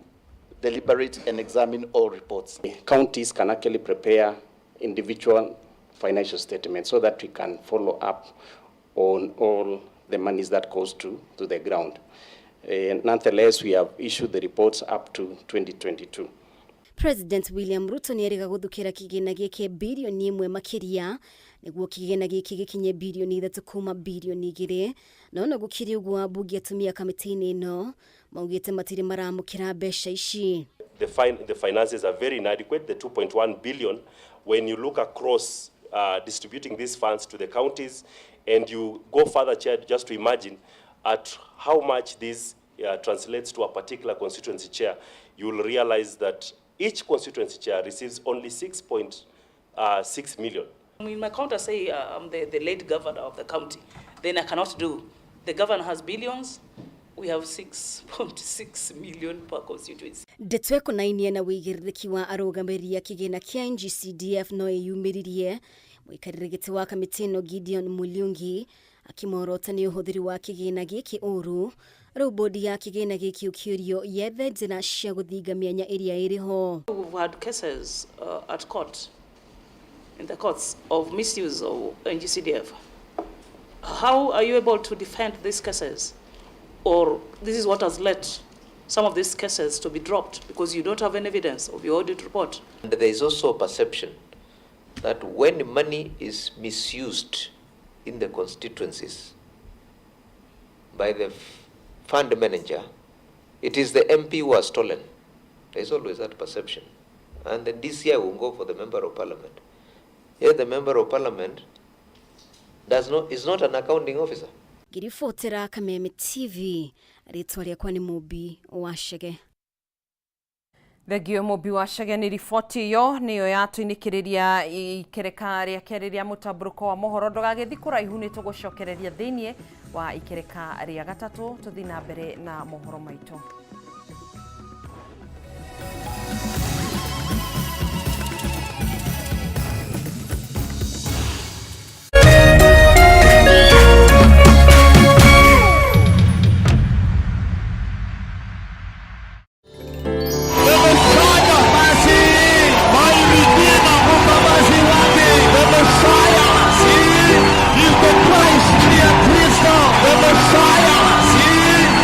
deliberate and examine all reports. Counties can actually prepare individual financial statements so that we can follow up on all the monies that goes to the ground. Nonetheless, we have issued the reports up to 2022. President William Ruto nĩ erĩga gũthukĩra kĩgĩna gĩkĩ birioni 1 makĩria nĩguo kĩgĩna gĩkĩ gĩkinye birioni 3 kuma birioni 2 no ona gũkĩrĩ ũguo ambunge atumia kamĩtĩ-inĩ ĩno maugĩte matirĩ maramũkĩra mbeca ici. The finances are very inadequate, the 2.1 billion. When you look across distributing these funds to the counties and you go further, Chair, just to imagine at how much this translates to a particular constituency chair, you will realize that each constituency chair receives only 6.6 million. In my county, I say I'm the late governor of the county. Then I cannot do. The governor has billions. We have 6.6 million per constituency. Ndeto ĩkonainie na wĩigĩrĩrĩki wa arũgamĩrĩri a kĩgĩna kĩa NGCDF no ĩyumĩririe mũikarĩri gĩtĩ wa kamĩtĩ ĩno Gideon Mulyungi akĩmorota nĩ ũhũthĩri wa kĩgĩna gĩkĩ ũru Rĩu bodi ya kĩgĩna gĩkĩ ũkĩũrio yethe njĩra cia gũthinga mĩanya ĩrĩa ĩrĩ ho. We've had cases at court, in the courts, of misuse of NGCDF. How are you able to defend these cases? Or this is what has led some of these cases to be dropped because you don't have any evidence of your audit report. And there is also a perception that when money is misused in the constituencies by the fund manager, it is the MP who has stolen. There is always that perception. And the DCI will go for the Member of Parliament. Yet the Member of Parliament is not an accounting officer. Ngĩribotera Kameme TV, rĩtwa rĩakwa nĩ Mũmbi wa Chege. Thengio Mũmbi wa Chege nĩ riboti ĩyo nĩyo yatũinĩkĩrĩria ikereka rĩa kerĩ rĩa mũtambũrũko wa mohoro. Ndũgagĩthiĩ kũraihu, nĩ tũgũcokereria thĩiniĩ wa ikereka rĩa gatatũ. Tũthiĩ na mbere na mohoro maitũ.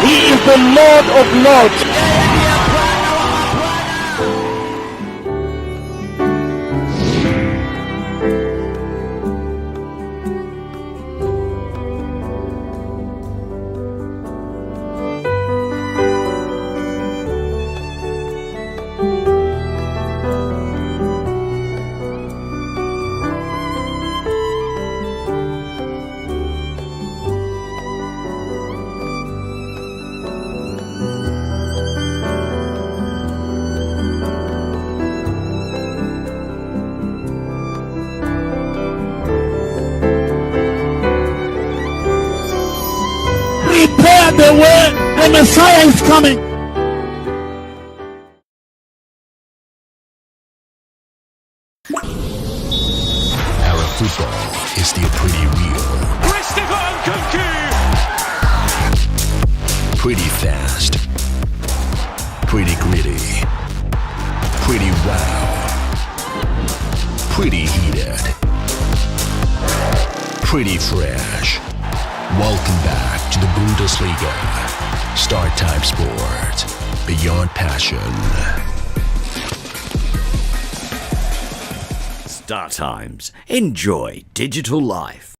He is the Lord of Lords. Prepare the way, the Messiah is coming. Our football is still pretty real. Christopher Nkunku! Pretty fast. Pretty gritty. Pretty wild. Pretty heated. Pretty fresh. Welcome back to the Bundesliga. Star Time Sport. Beyond passion. Star Times. Enjoy digital life.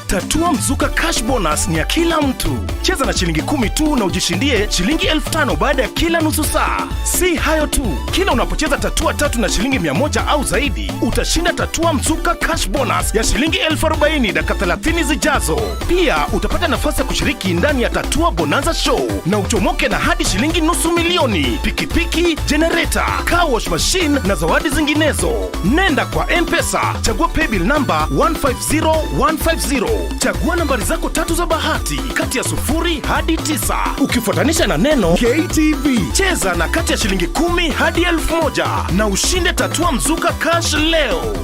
Tatua Mzuka Cash Bonus ni ya kila mtu. Cheza na shilingi 10 tu na ujishindie shilingi 5,000 baada ya kila nusu saa. Si hayo tu, kila unapocheza tatua tatu na shilingi 100 au zaidi, utashinda Tatua Mzuka Cash Bonus ya shilingi 40,000 dakika 30 zijazo. Pia utapata nafasi ya kushiriki ndani ya Tatua Bonanza Show na uchomoke na hadi shilingi 500,000, pikipiki, generator, car wash machine na zawadi zinginezo. Nenda kwa M-Pesa, chagua paybill number 150150. Chagua nambari zako tatu za bahati kati ya 0 hadi 9 ukifuatanisha na neno KTV. Cheza na kati ya shilingi 10 hadi 1,000 na ushinde Tatua Mzuka Cash leo.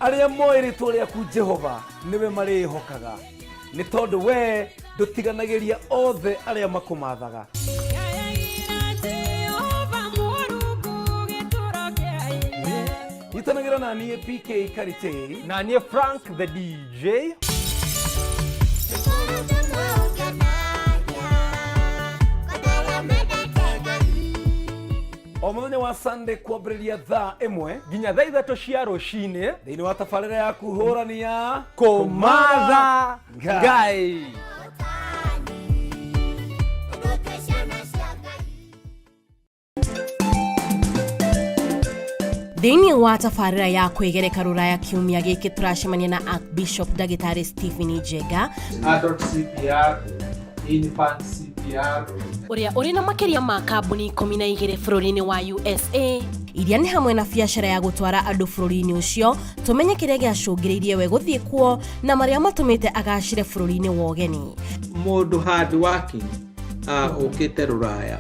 Arĩa moĩ rĩtwa rĩaku Jehova nĩwe marĩĩhokaga, nĩ tondũ we ndũtiganagĩria othe arĩa makũmathaga. Nyitanagĩra na niĩ PK Karitei na niĩ Frank the DJ. O mũthenya wa Sunday kwambĩrĩria thaa 1 nginya thaa 3 cia rũcinĩ thĩinĩ wa tabarĩra yaku hũrani ya Kũmatha Ngai. Thĩinĩ wa tabarĩra ya kwĩgereka rũraya kiumia gĩkĩ tũracemania na Archbishop Ndagĩtarĩ Stephen Njenga Adult CPR, infant CPR. Ũrĩa ũrĩ na makĩria ma kambuni 12 bũrũri-inĩ wa USA. Iria nĩ hamwe na biacara ya gũtwara andũ bũrũri-inĩ ũcio, tũmenye kĩrĩa gĩacũngĩrĩirie we gũthiĩ kuo na marĩa matũmĩte agacĩre bũrũri-inĩ wa ũgeni. Mũndũ hard working ũkĩte rũraya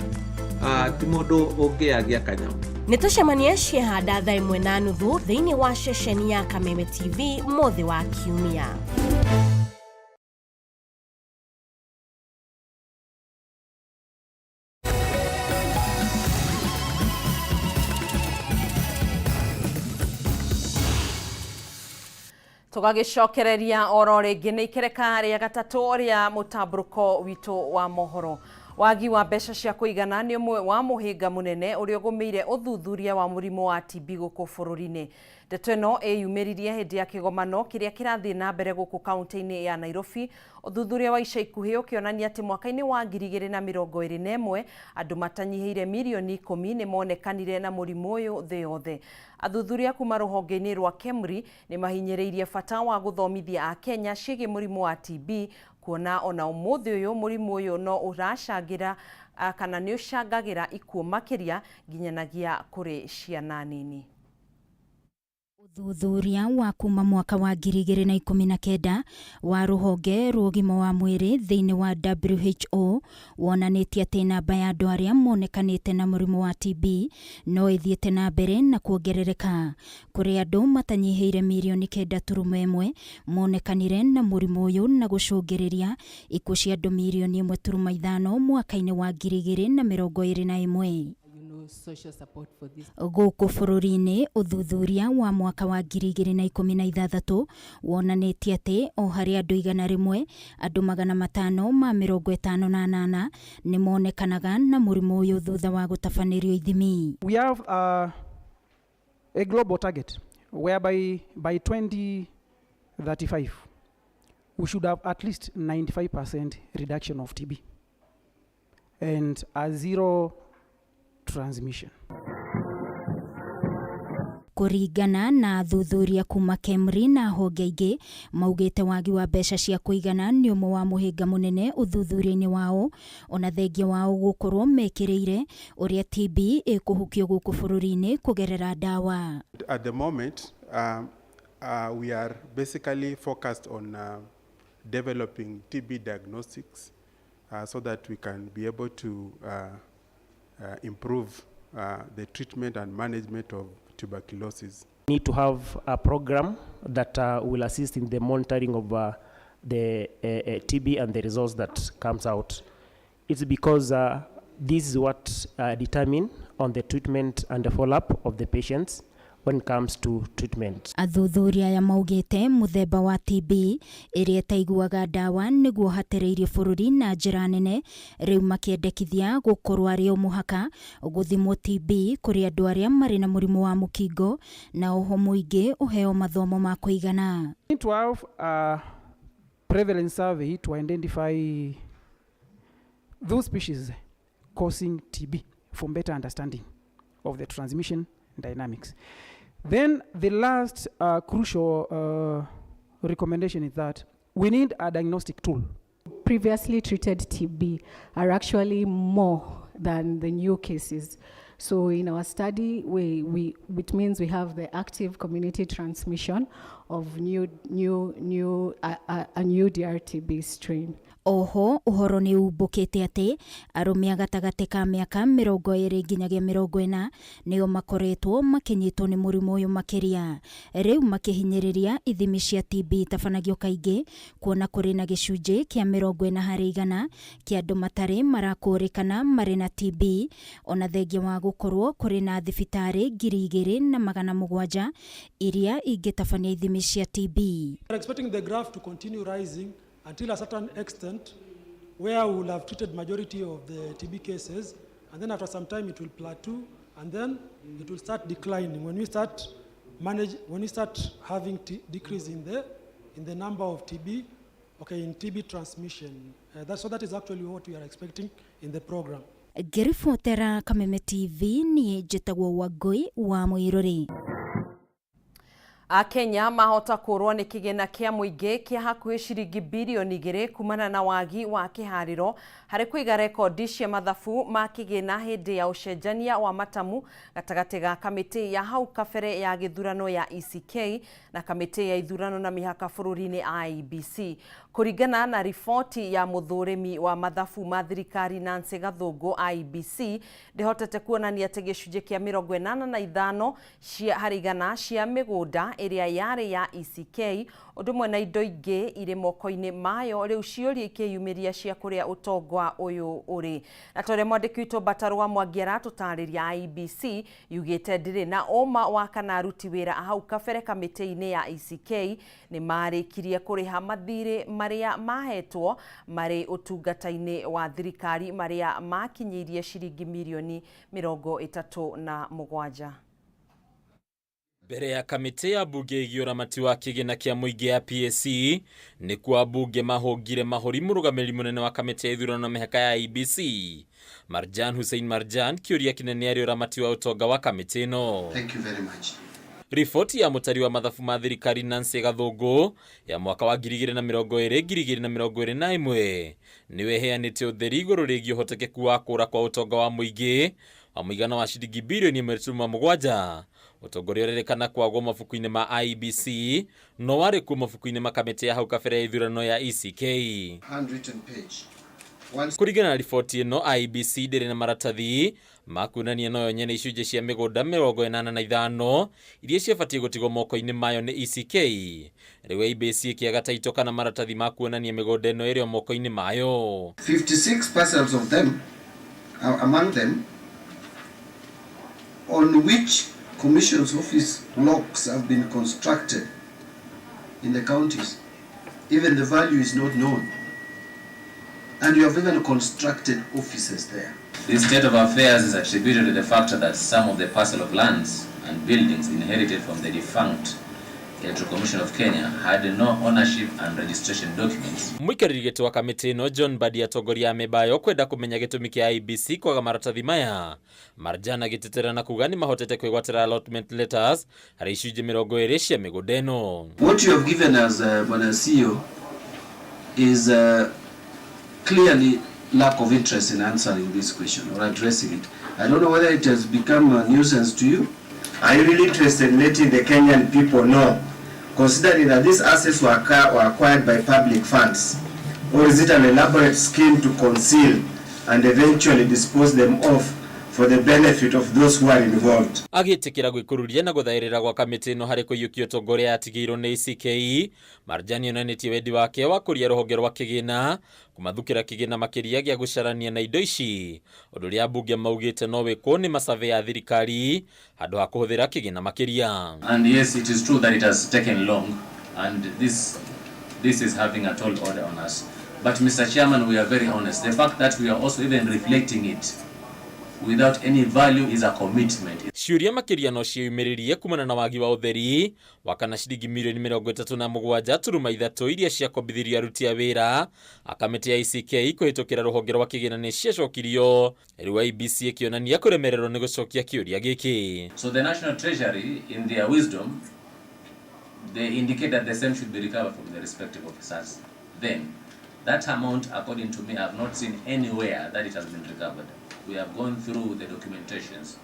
ti mũndũ ũngĩagia kanyamũ. Nĩ tũcemanie ciehanda thaa 1:30 thĩinĩ wa ceceni ya Kameme TV mũthĩ wa Kiumia. Tũgagĩcokereria oro rĩngĩ nĩ ikereka rĩa gatatũ rĩa mũtambũrũko witũ wa mohoro. Wagi wa mbeca cia kũigana nĩ ũmwe wa mũhĩnga mũnene ũrĩa ũgũmĩire ũthuthuria wa mũrimũ wa TB gũkũ bũrũri-inĩ. Ndeto ĩno ĩyumĩririe hĩndĩ ya kĩgomano kĩrĩa kĩrathiĩ na mbere gũkũ kaunti-inĩ ya Nairobi. Ũthuthuria wa ica ikuhĩ ũkĩonania atĩ mwaka-inĩ wa 2021 andũ matanyihĩire mirioni 10 nĩ monekanire na mũrimũ ũyũ thĩ yothe. Athuthuria kuma rũhonge-inĩ rwa KEMRI nĩ mahinyĩrĩirie bata wa gũthomithia Akenya ciĩgiĩ mũrimũ wa TB, kuona ona ũmũthĩ ũyũ mũrimũ ũyũ no ũracangĩra kana nĩ ũcangagĩra ikuũ makĩria nginyanagia kũrĩ ciana nini. Ũthuthuria wa kuma mwaka wa 2019 wa rũhonge rwa ũgima wa mwĩrĩ thĩinĩ wa WHO wonanĩtie atĩ namba ya andũ arĩa monekanĩte na mũrimũ wa TB no ĩthiĩte na mbere na kuongerereka. Kũrĩ andũ matanyihĩire mirioni 9.1 monekanire na mũrimũ ũyũ na gũcũngĩrĩria ikuũ cia andũ mirioni 1.5 mwaka-inĩ wa 2021. Gũkũ bũrũri-inĩ, ũthuthuria wa mwaka wa 2016 wonanĩtie atĩ o harĩ andũ 100, andũ 558 nĩ monekanaga na mũrimũ ũyũ thutha wa gũtabanĩrio ithimi. We have a global target whereby by 2035 we should have at least 95% reduction of TB and a zero transmission. Kũringana na athuthuria kuma KEMRI na honge ingĩ, maugĩte wagi wa mbeca cia kũigana nĩ ũmwe wa mũhĩnga mũnene ũthuthuria-inĩ wao, ona thengia wao gũkorwo mekĩrĩire ũrĩa TB ĩkũhukio gũkũ bũrũri-inĩ kũgerera ndawa. At the moment, we are basically focused on developing TB diagnostics so that we can be able to improve the treatment and management of tuberculosis. We need to have a program that will assist in the monitoring of the TB and the results that comes out. It's because this is what determine on the treatment and the follow-up of the patients when it comes to treatment. Athuthuria aya maugĩte mũthemba wa TB ĩrĩa ĩtaiguaga ndawa nĩguo hatĩrĩirie bũrũri na njĩra nene, rĩu makĩendekithia gũkorwo arĩ o mũhaka gũthimwo TB kũrĩ andũ arĩa marĩ na mũrimũ wa mũkingo na oho mũingĩ ũheo mathomo ma kũigana. We need to have a prevalence survey to identify those species causing TB for better understanding of the transmission dynamics. Then the last crucial recommendation is that we need a diagnostic tool. Previously treated TB are actually more than the new cases. So in our study, which means we have the active community transmission of a new DRTB strain. Oho ũhoro nĩ umbũkĩte atĩ arũme a gatagatĩ ka mĩaka 20 nginyagia 40 nĩo makoretwo makĩnyitwo nĩ mũrimũ ũyũ makĩria, rĩu makĩhinyĩrĩria ithimi cia TB itabanagio kaingĩ kuona kũrĩ na gĩcunjĩ kĩa 40 harĩ igana kĩa andũ matarĩ marakũrĩkana marĩ na TB, ona thengia wa gũkorwo kũrĩ na thibitarĩ 2700 iria ingĩtabania ithimi cia TB. We are expecting the graph to continue rising until a certain extent where we will have treated majority of the TB cases, and then after some time it will plateau, and then it will start declining. When we start having decrease in the number of TB, okay, in TB transmission. So that is actually what we are expecting in the program. Ngĩribotera Kameme TV niĩ njĩtagwo Wangũi wa Mũirũrĩ. Akenya mahota kũrwo nĩ kĩgĩna kĩa mũingĩ kĩa hakuhĩ ciringi birioni 2 kumana na wagi wa kĩharĩro harĩ kũiga rekondi cia mathabu ma kĩgĩna hĩndĩ ya ũcenjania wa matamu gatagatĩ ga kamĩtĩ ya hau kabere ya gĩthurano ya ECK na kamĩtĩ ya ithurano na mĩhaka bũrũri-inĩ IEBC. Kũringana na riboti ya mũthũrĩmi wa mathabu ma thirikari Nancy Gathũngũ, IEBC ndĩhotete kuonania atĩ gĩcunjĩ kĩa 85 cia harĩ igana cia mĩgũnda ĩrĩa yarĩ ya ECK ũndũ ũmwe na indo ingĩ irĩ moko-inĩ mayo rĩu ciũria ikĩyumĩria cia kũrĩa ũtonga ũyũ ũrĩ. Na ta ũrĩa mwandĩki witũ Mbatarũ wa Mwangi aratũtarĩria, IEBC yugĩte ndĩrĩ na ũma wa kana aruti wĩra a hau kabere kamĩtĩ-inĩ ya ECK nĩ marĩkirie kũrĩha mathirĩ marĩa mahetwo marĩ ũtungata-inĩ wa thirikari marĩa makinyĩirie ciringi mirioni 37. Mbere ya kamĩtĩ ya mbunge ĩgiĩ ũramati wa kĩgĩna kĩa mũingĩ ya PAC nĩkuo ambunge mahũngire mahũri mũrũgamĩrĩri mũnene wa kamĩtĩ ya ithurano na mĩhaka ya IEBC Marjan Hussein Marjan kĩũria kĩnene arĩ ũramati wa ũtonga wa kamĩtĩ ĩno. Thank you very much. Riboti ya mũtari wa mathabu ma thirikari Nancy Gathũngũ ya mwaka wa 2020 2021 nĩwe ĩheanĩte ũtheri igũrũ rĩgiĩ ũhotekeku wa kũra kwa ũtonga wa mũingĩ wa mũigana wa ciringi birioni 1.7. Ũtongoria ũrerĩkana kwagwo mabuku-inĩ ma IEBC no warĩ kuo mabuku-inĩ ma kamĩtĩ ya hau kabere ya ithurano ya ECK. Handwritten page. One Kũringana na riboti ĩno, IEBC ndĩrĩ na maratathi ma kuonania noyo nyene icunjĩ cia mĩgũnda 85 iria ciabatiĩ gũtigwo moko-inĩ mayo nĩ ECK. Rĩu IEBC ĩkĩaga taito kana maratathi ma kuonania mĩgũnda ĩno ĩrĩ o moko-inĩ mayo. 56 parcels of them, among them, on which Commission's office blocks have been constructed in the counties. Even the value is not known. And you have even constructed offices there. This state of affairs is attributed to the fact that some of the parcel of lands and buildings inherited from the defunct Electoral Commission of Kenya had no ownership and registration documents. Mũikarĩri gĩtĩ wa kamĩtĩ ĩno John Mbadi atongoria a mĩbayo kwenda kũmenya gĩtũmi kĩa IEBC kwaga maratathi maya. Marjan agĩtetera na kuga nĩ mahotete kwĩgwatĩra allotment letters harĩ icunjĩ 20 cia mĩgũnda ĩno. What you have given us, Bwana CEO, is clearly lack of interest in answering this question or addressing it. I don't know whether it has become a nuisance to you. Are you really interested in letting the Kenyan people know, considering that these assets were acquired by public funds? Or is it an elaborate scheme to conceal and eventually dispose them off for the benefit of those who are involved? Agĩtĩkĩra gwĩkururia na gũthaĩrĩra gwa kamĩtĩ ĩno harĩ kũiyũkia ũtongoria yatigĩirwo nĩ ECK, Marjan onanĩtie wendi wake wa kũria rũhonge rwa kĩgĩna kũmathukĩra kĩgĩna makĩria gĩa gũcarania na indo ici, ũndũ ũrĩa ambunge maugĩte no wĩkwo nĩ masurvey ya thirikari handũ ha kũhũthĩra kĩgĩna makĩria. And yes, it is true that it has taken long, and this is having a tall order on us. But Mr. Chairman, we are very honest. The fact that we are also even reflecting it without any value is a commitment. Ciũria makĩria no ciĩyumĩririe kumana na wagi wa ũtheri wa kana ciringi mirioni 37.3 iria ciakombithirio aruti a wĩra a kamĩtĩ ya ECK kũhĩtũkĩra rũhonge rwa kĩgĩna nĩ ciacokirio. Rĩu IEBC ĩkĩonania kũremererwo nĩ gũcokia kĩũria gĩkĩ. So the National Treasury, in their wisdom, they indicate that the same should be recovered from the respective officers. Then, that amount, according to me, I have not seen anywhere that it has been recovered. We have gone through the documentations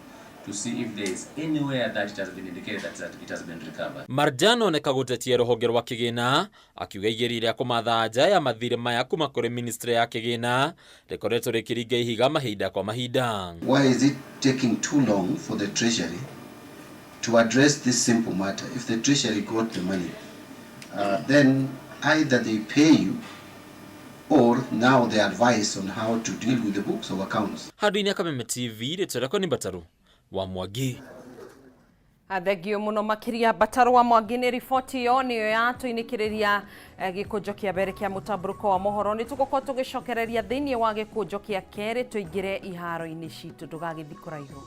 to see if there is anywhere that it has been indicated that it has been recovered. Marjan oneka gũtetia rũhonge rwa kĩgĩna akiuga igeria rĩa kũmatha anja ya mathirĩ maya kuma kũrĩ ministry ya kĩgĩna rĩkoretwo rĩkĩringa ihiga mahinda kwa mahinda. Why is it taking too long for the Treasury to address this simple matter? If the Treasury got the money, then either they pay you or now they advise on how to deal with the books of accounts. Handũ-inĩ Kameme TV, rĩtwa rĩakwa nĩ Mbataru wa Mwangi. Thengio mũno makĩria Mbataru wa Mwangi nĩ riboti ĩyo nĩyo yatũinĩkĩrĩria gĩkũnjo kĩa mbere kĩa mũtambũrũko wa mohoro. Nĩ tũgũkorwo tũgĩcokereria thĩinĩ wa gĩkũnjo kĩa kerĩ tũingĩre iharo-inĩ citũ, ndũgagĩthiĩ kũraihu.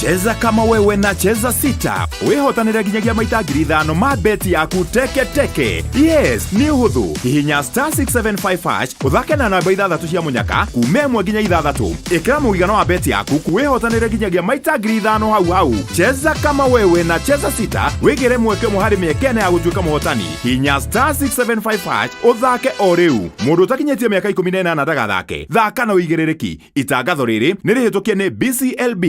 Cheza kama wewe na cheza sita wĩhotanĩre nginyagia maita 5,000 ma beti yaku teke teke. Yes, nĩ ũhũthũ. Hihinya star 675 hash ũthake na namba ithathatũ cia mũnyaka kuma 1 nginya 6. Ĩkĩra mũigana wa beti yaku wĩhotanĩre nginyagia maita 5,000 hau hau. Cheza kama wewe na cheza sita wĩgĩre mweke ũmwe harĩ mĩeke ĩna ya gũtuĩka mũhotani. Hihinya star 675 hash ũthake o rĩu. Mũndũ ũtakinyĩtie mĩaka 18 ndagathake. Thaka na ũigĩrĩrĩki. Itangatho rĩrĩ nĩ rĩhĩtũkie nĩ BCLB.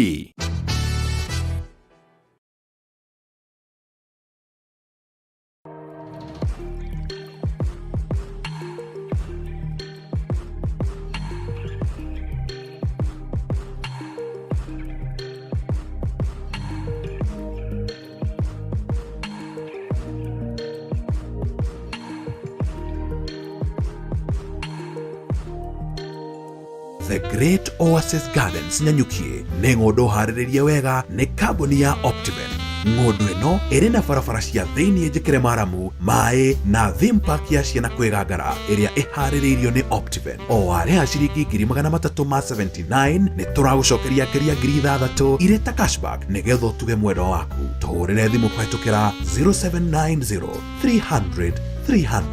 The Great Oasis Gardens Nanyuki nĩ ng'ũndũ harĩrĩrie wega nĩ kambuni ya Optiven. Ng'ũndũ ĩno ĩrĩ na barabara cia thĩinĩ njĩkĩre maramu, maĩ na theme park ya ciana kwĩgangara ĩrĩa ĩharĩrĩirio nĩ Optiven. O warĩha ciringi 379,000 nĩ tũragũcokeria ngeria 6,000 irĩ ta cashback nĩgetha ũtuge mwendwa waku. Tũhũrĩre thimũ kũhetũkĩra 0790 300 300.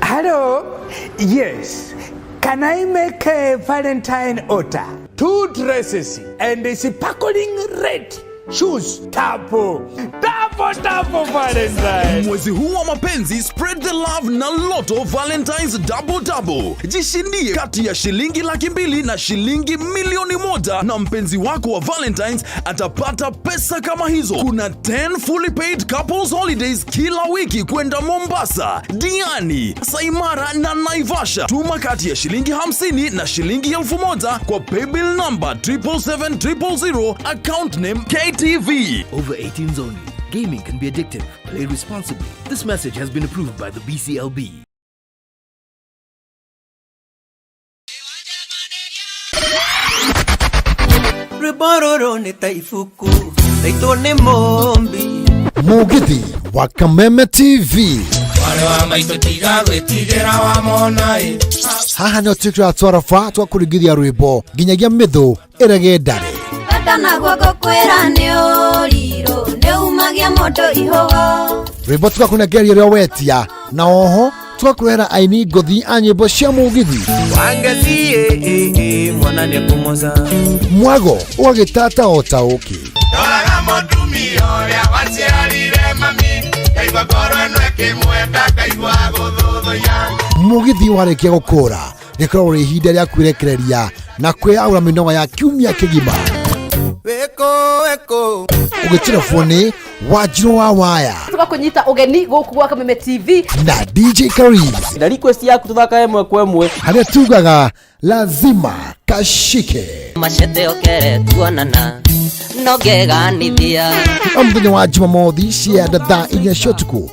Hello? Yes. Can I make a Valentine order? 2 dresses and a sparkling red shoes. Tapo. Tapo, tapo Valentine. Mwezi huu wa mapenzi, spread the love na Lotto Valentine's Double Double. Jishindie kati ya shilingi 200,000 na shilingi 1,000,000 na mpenzi wako wa Valentine's atapata pesa kama hizo. Kuna 10 fully paid couples holidays kila wiki kwenda Mombasa, Diani, Saimara na Naivasha. Tuma kati ya shilingi 50 na shilingi 1,000 kwa paybill number 777,000, account name KTV. Over 18s only. Gaming can be addictive. Play responsibly. This message has been approved by the BCLB. Rwĩmbo rũrũ nĩ ta ibuku raitwo nĩ mũmbi. Mũgithi wa Kameme TV. Mwarĩ wa maitũ tiga gwĩtigĩra wamona ĩ. Haha nĩho twĩkĩraga twaraba twa kũringithia rwĩmbo nginyagia mĩthũ ĩrege ndare. Bata naguo ngũkwĩra nĩ ũrirũ nĩ umagia mũndũ ihũgo. Rwĩmbo tũgakũnengeria ũrĩa wetia na oho tũgakũrehera aini ngũthi a nyĩmbo cia mũgithi. Wangacie mwana nĩekũmoca. Mwago ũgagĩtata o ta ũkĩ. Ndoraga mũtumia ũrĩa waciarire mami ngaigua ngoro ĩno ĩkĩmwenda ngaigua gũthũthũya. Mũgithi warĩkia gũkũra rĩkoragwo rĩ ihinda rĩa kwĩrekereria na kwĩyaũra mĩnoga ya kiumia kĩgima. Wĩkũ wĩkũ. Ũgĩtirabwo nĩ Wanjirũ wa Waya tũgakũnyita ũgeni gũkũ gwa Kameme TV na DJ Kariz na request yaku tuthaka ĩmwe kwa ĩmwe harĩa tugaga lazima kashike. Macete okere tuonana no ngeganithia. O mũthenya wa Jumamothi cia thaa 4 cia ũtukũ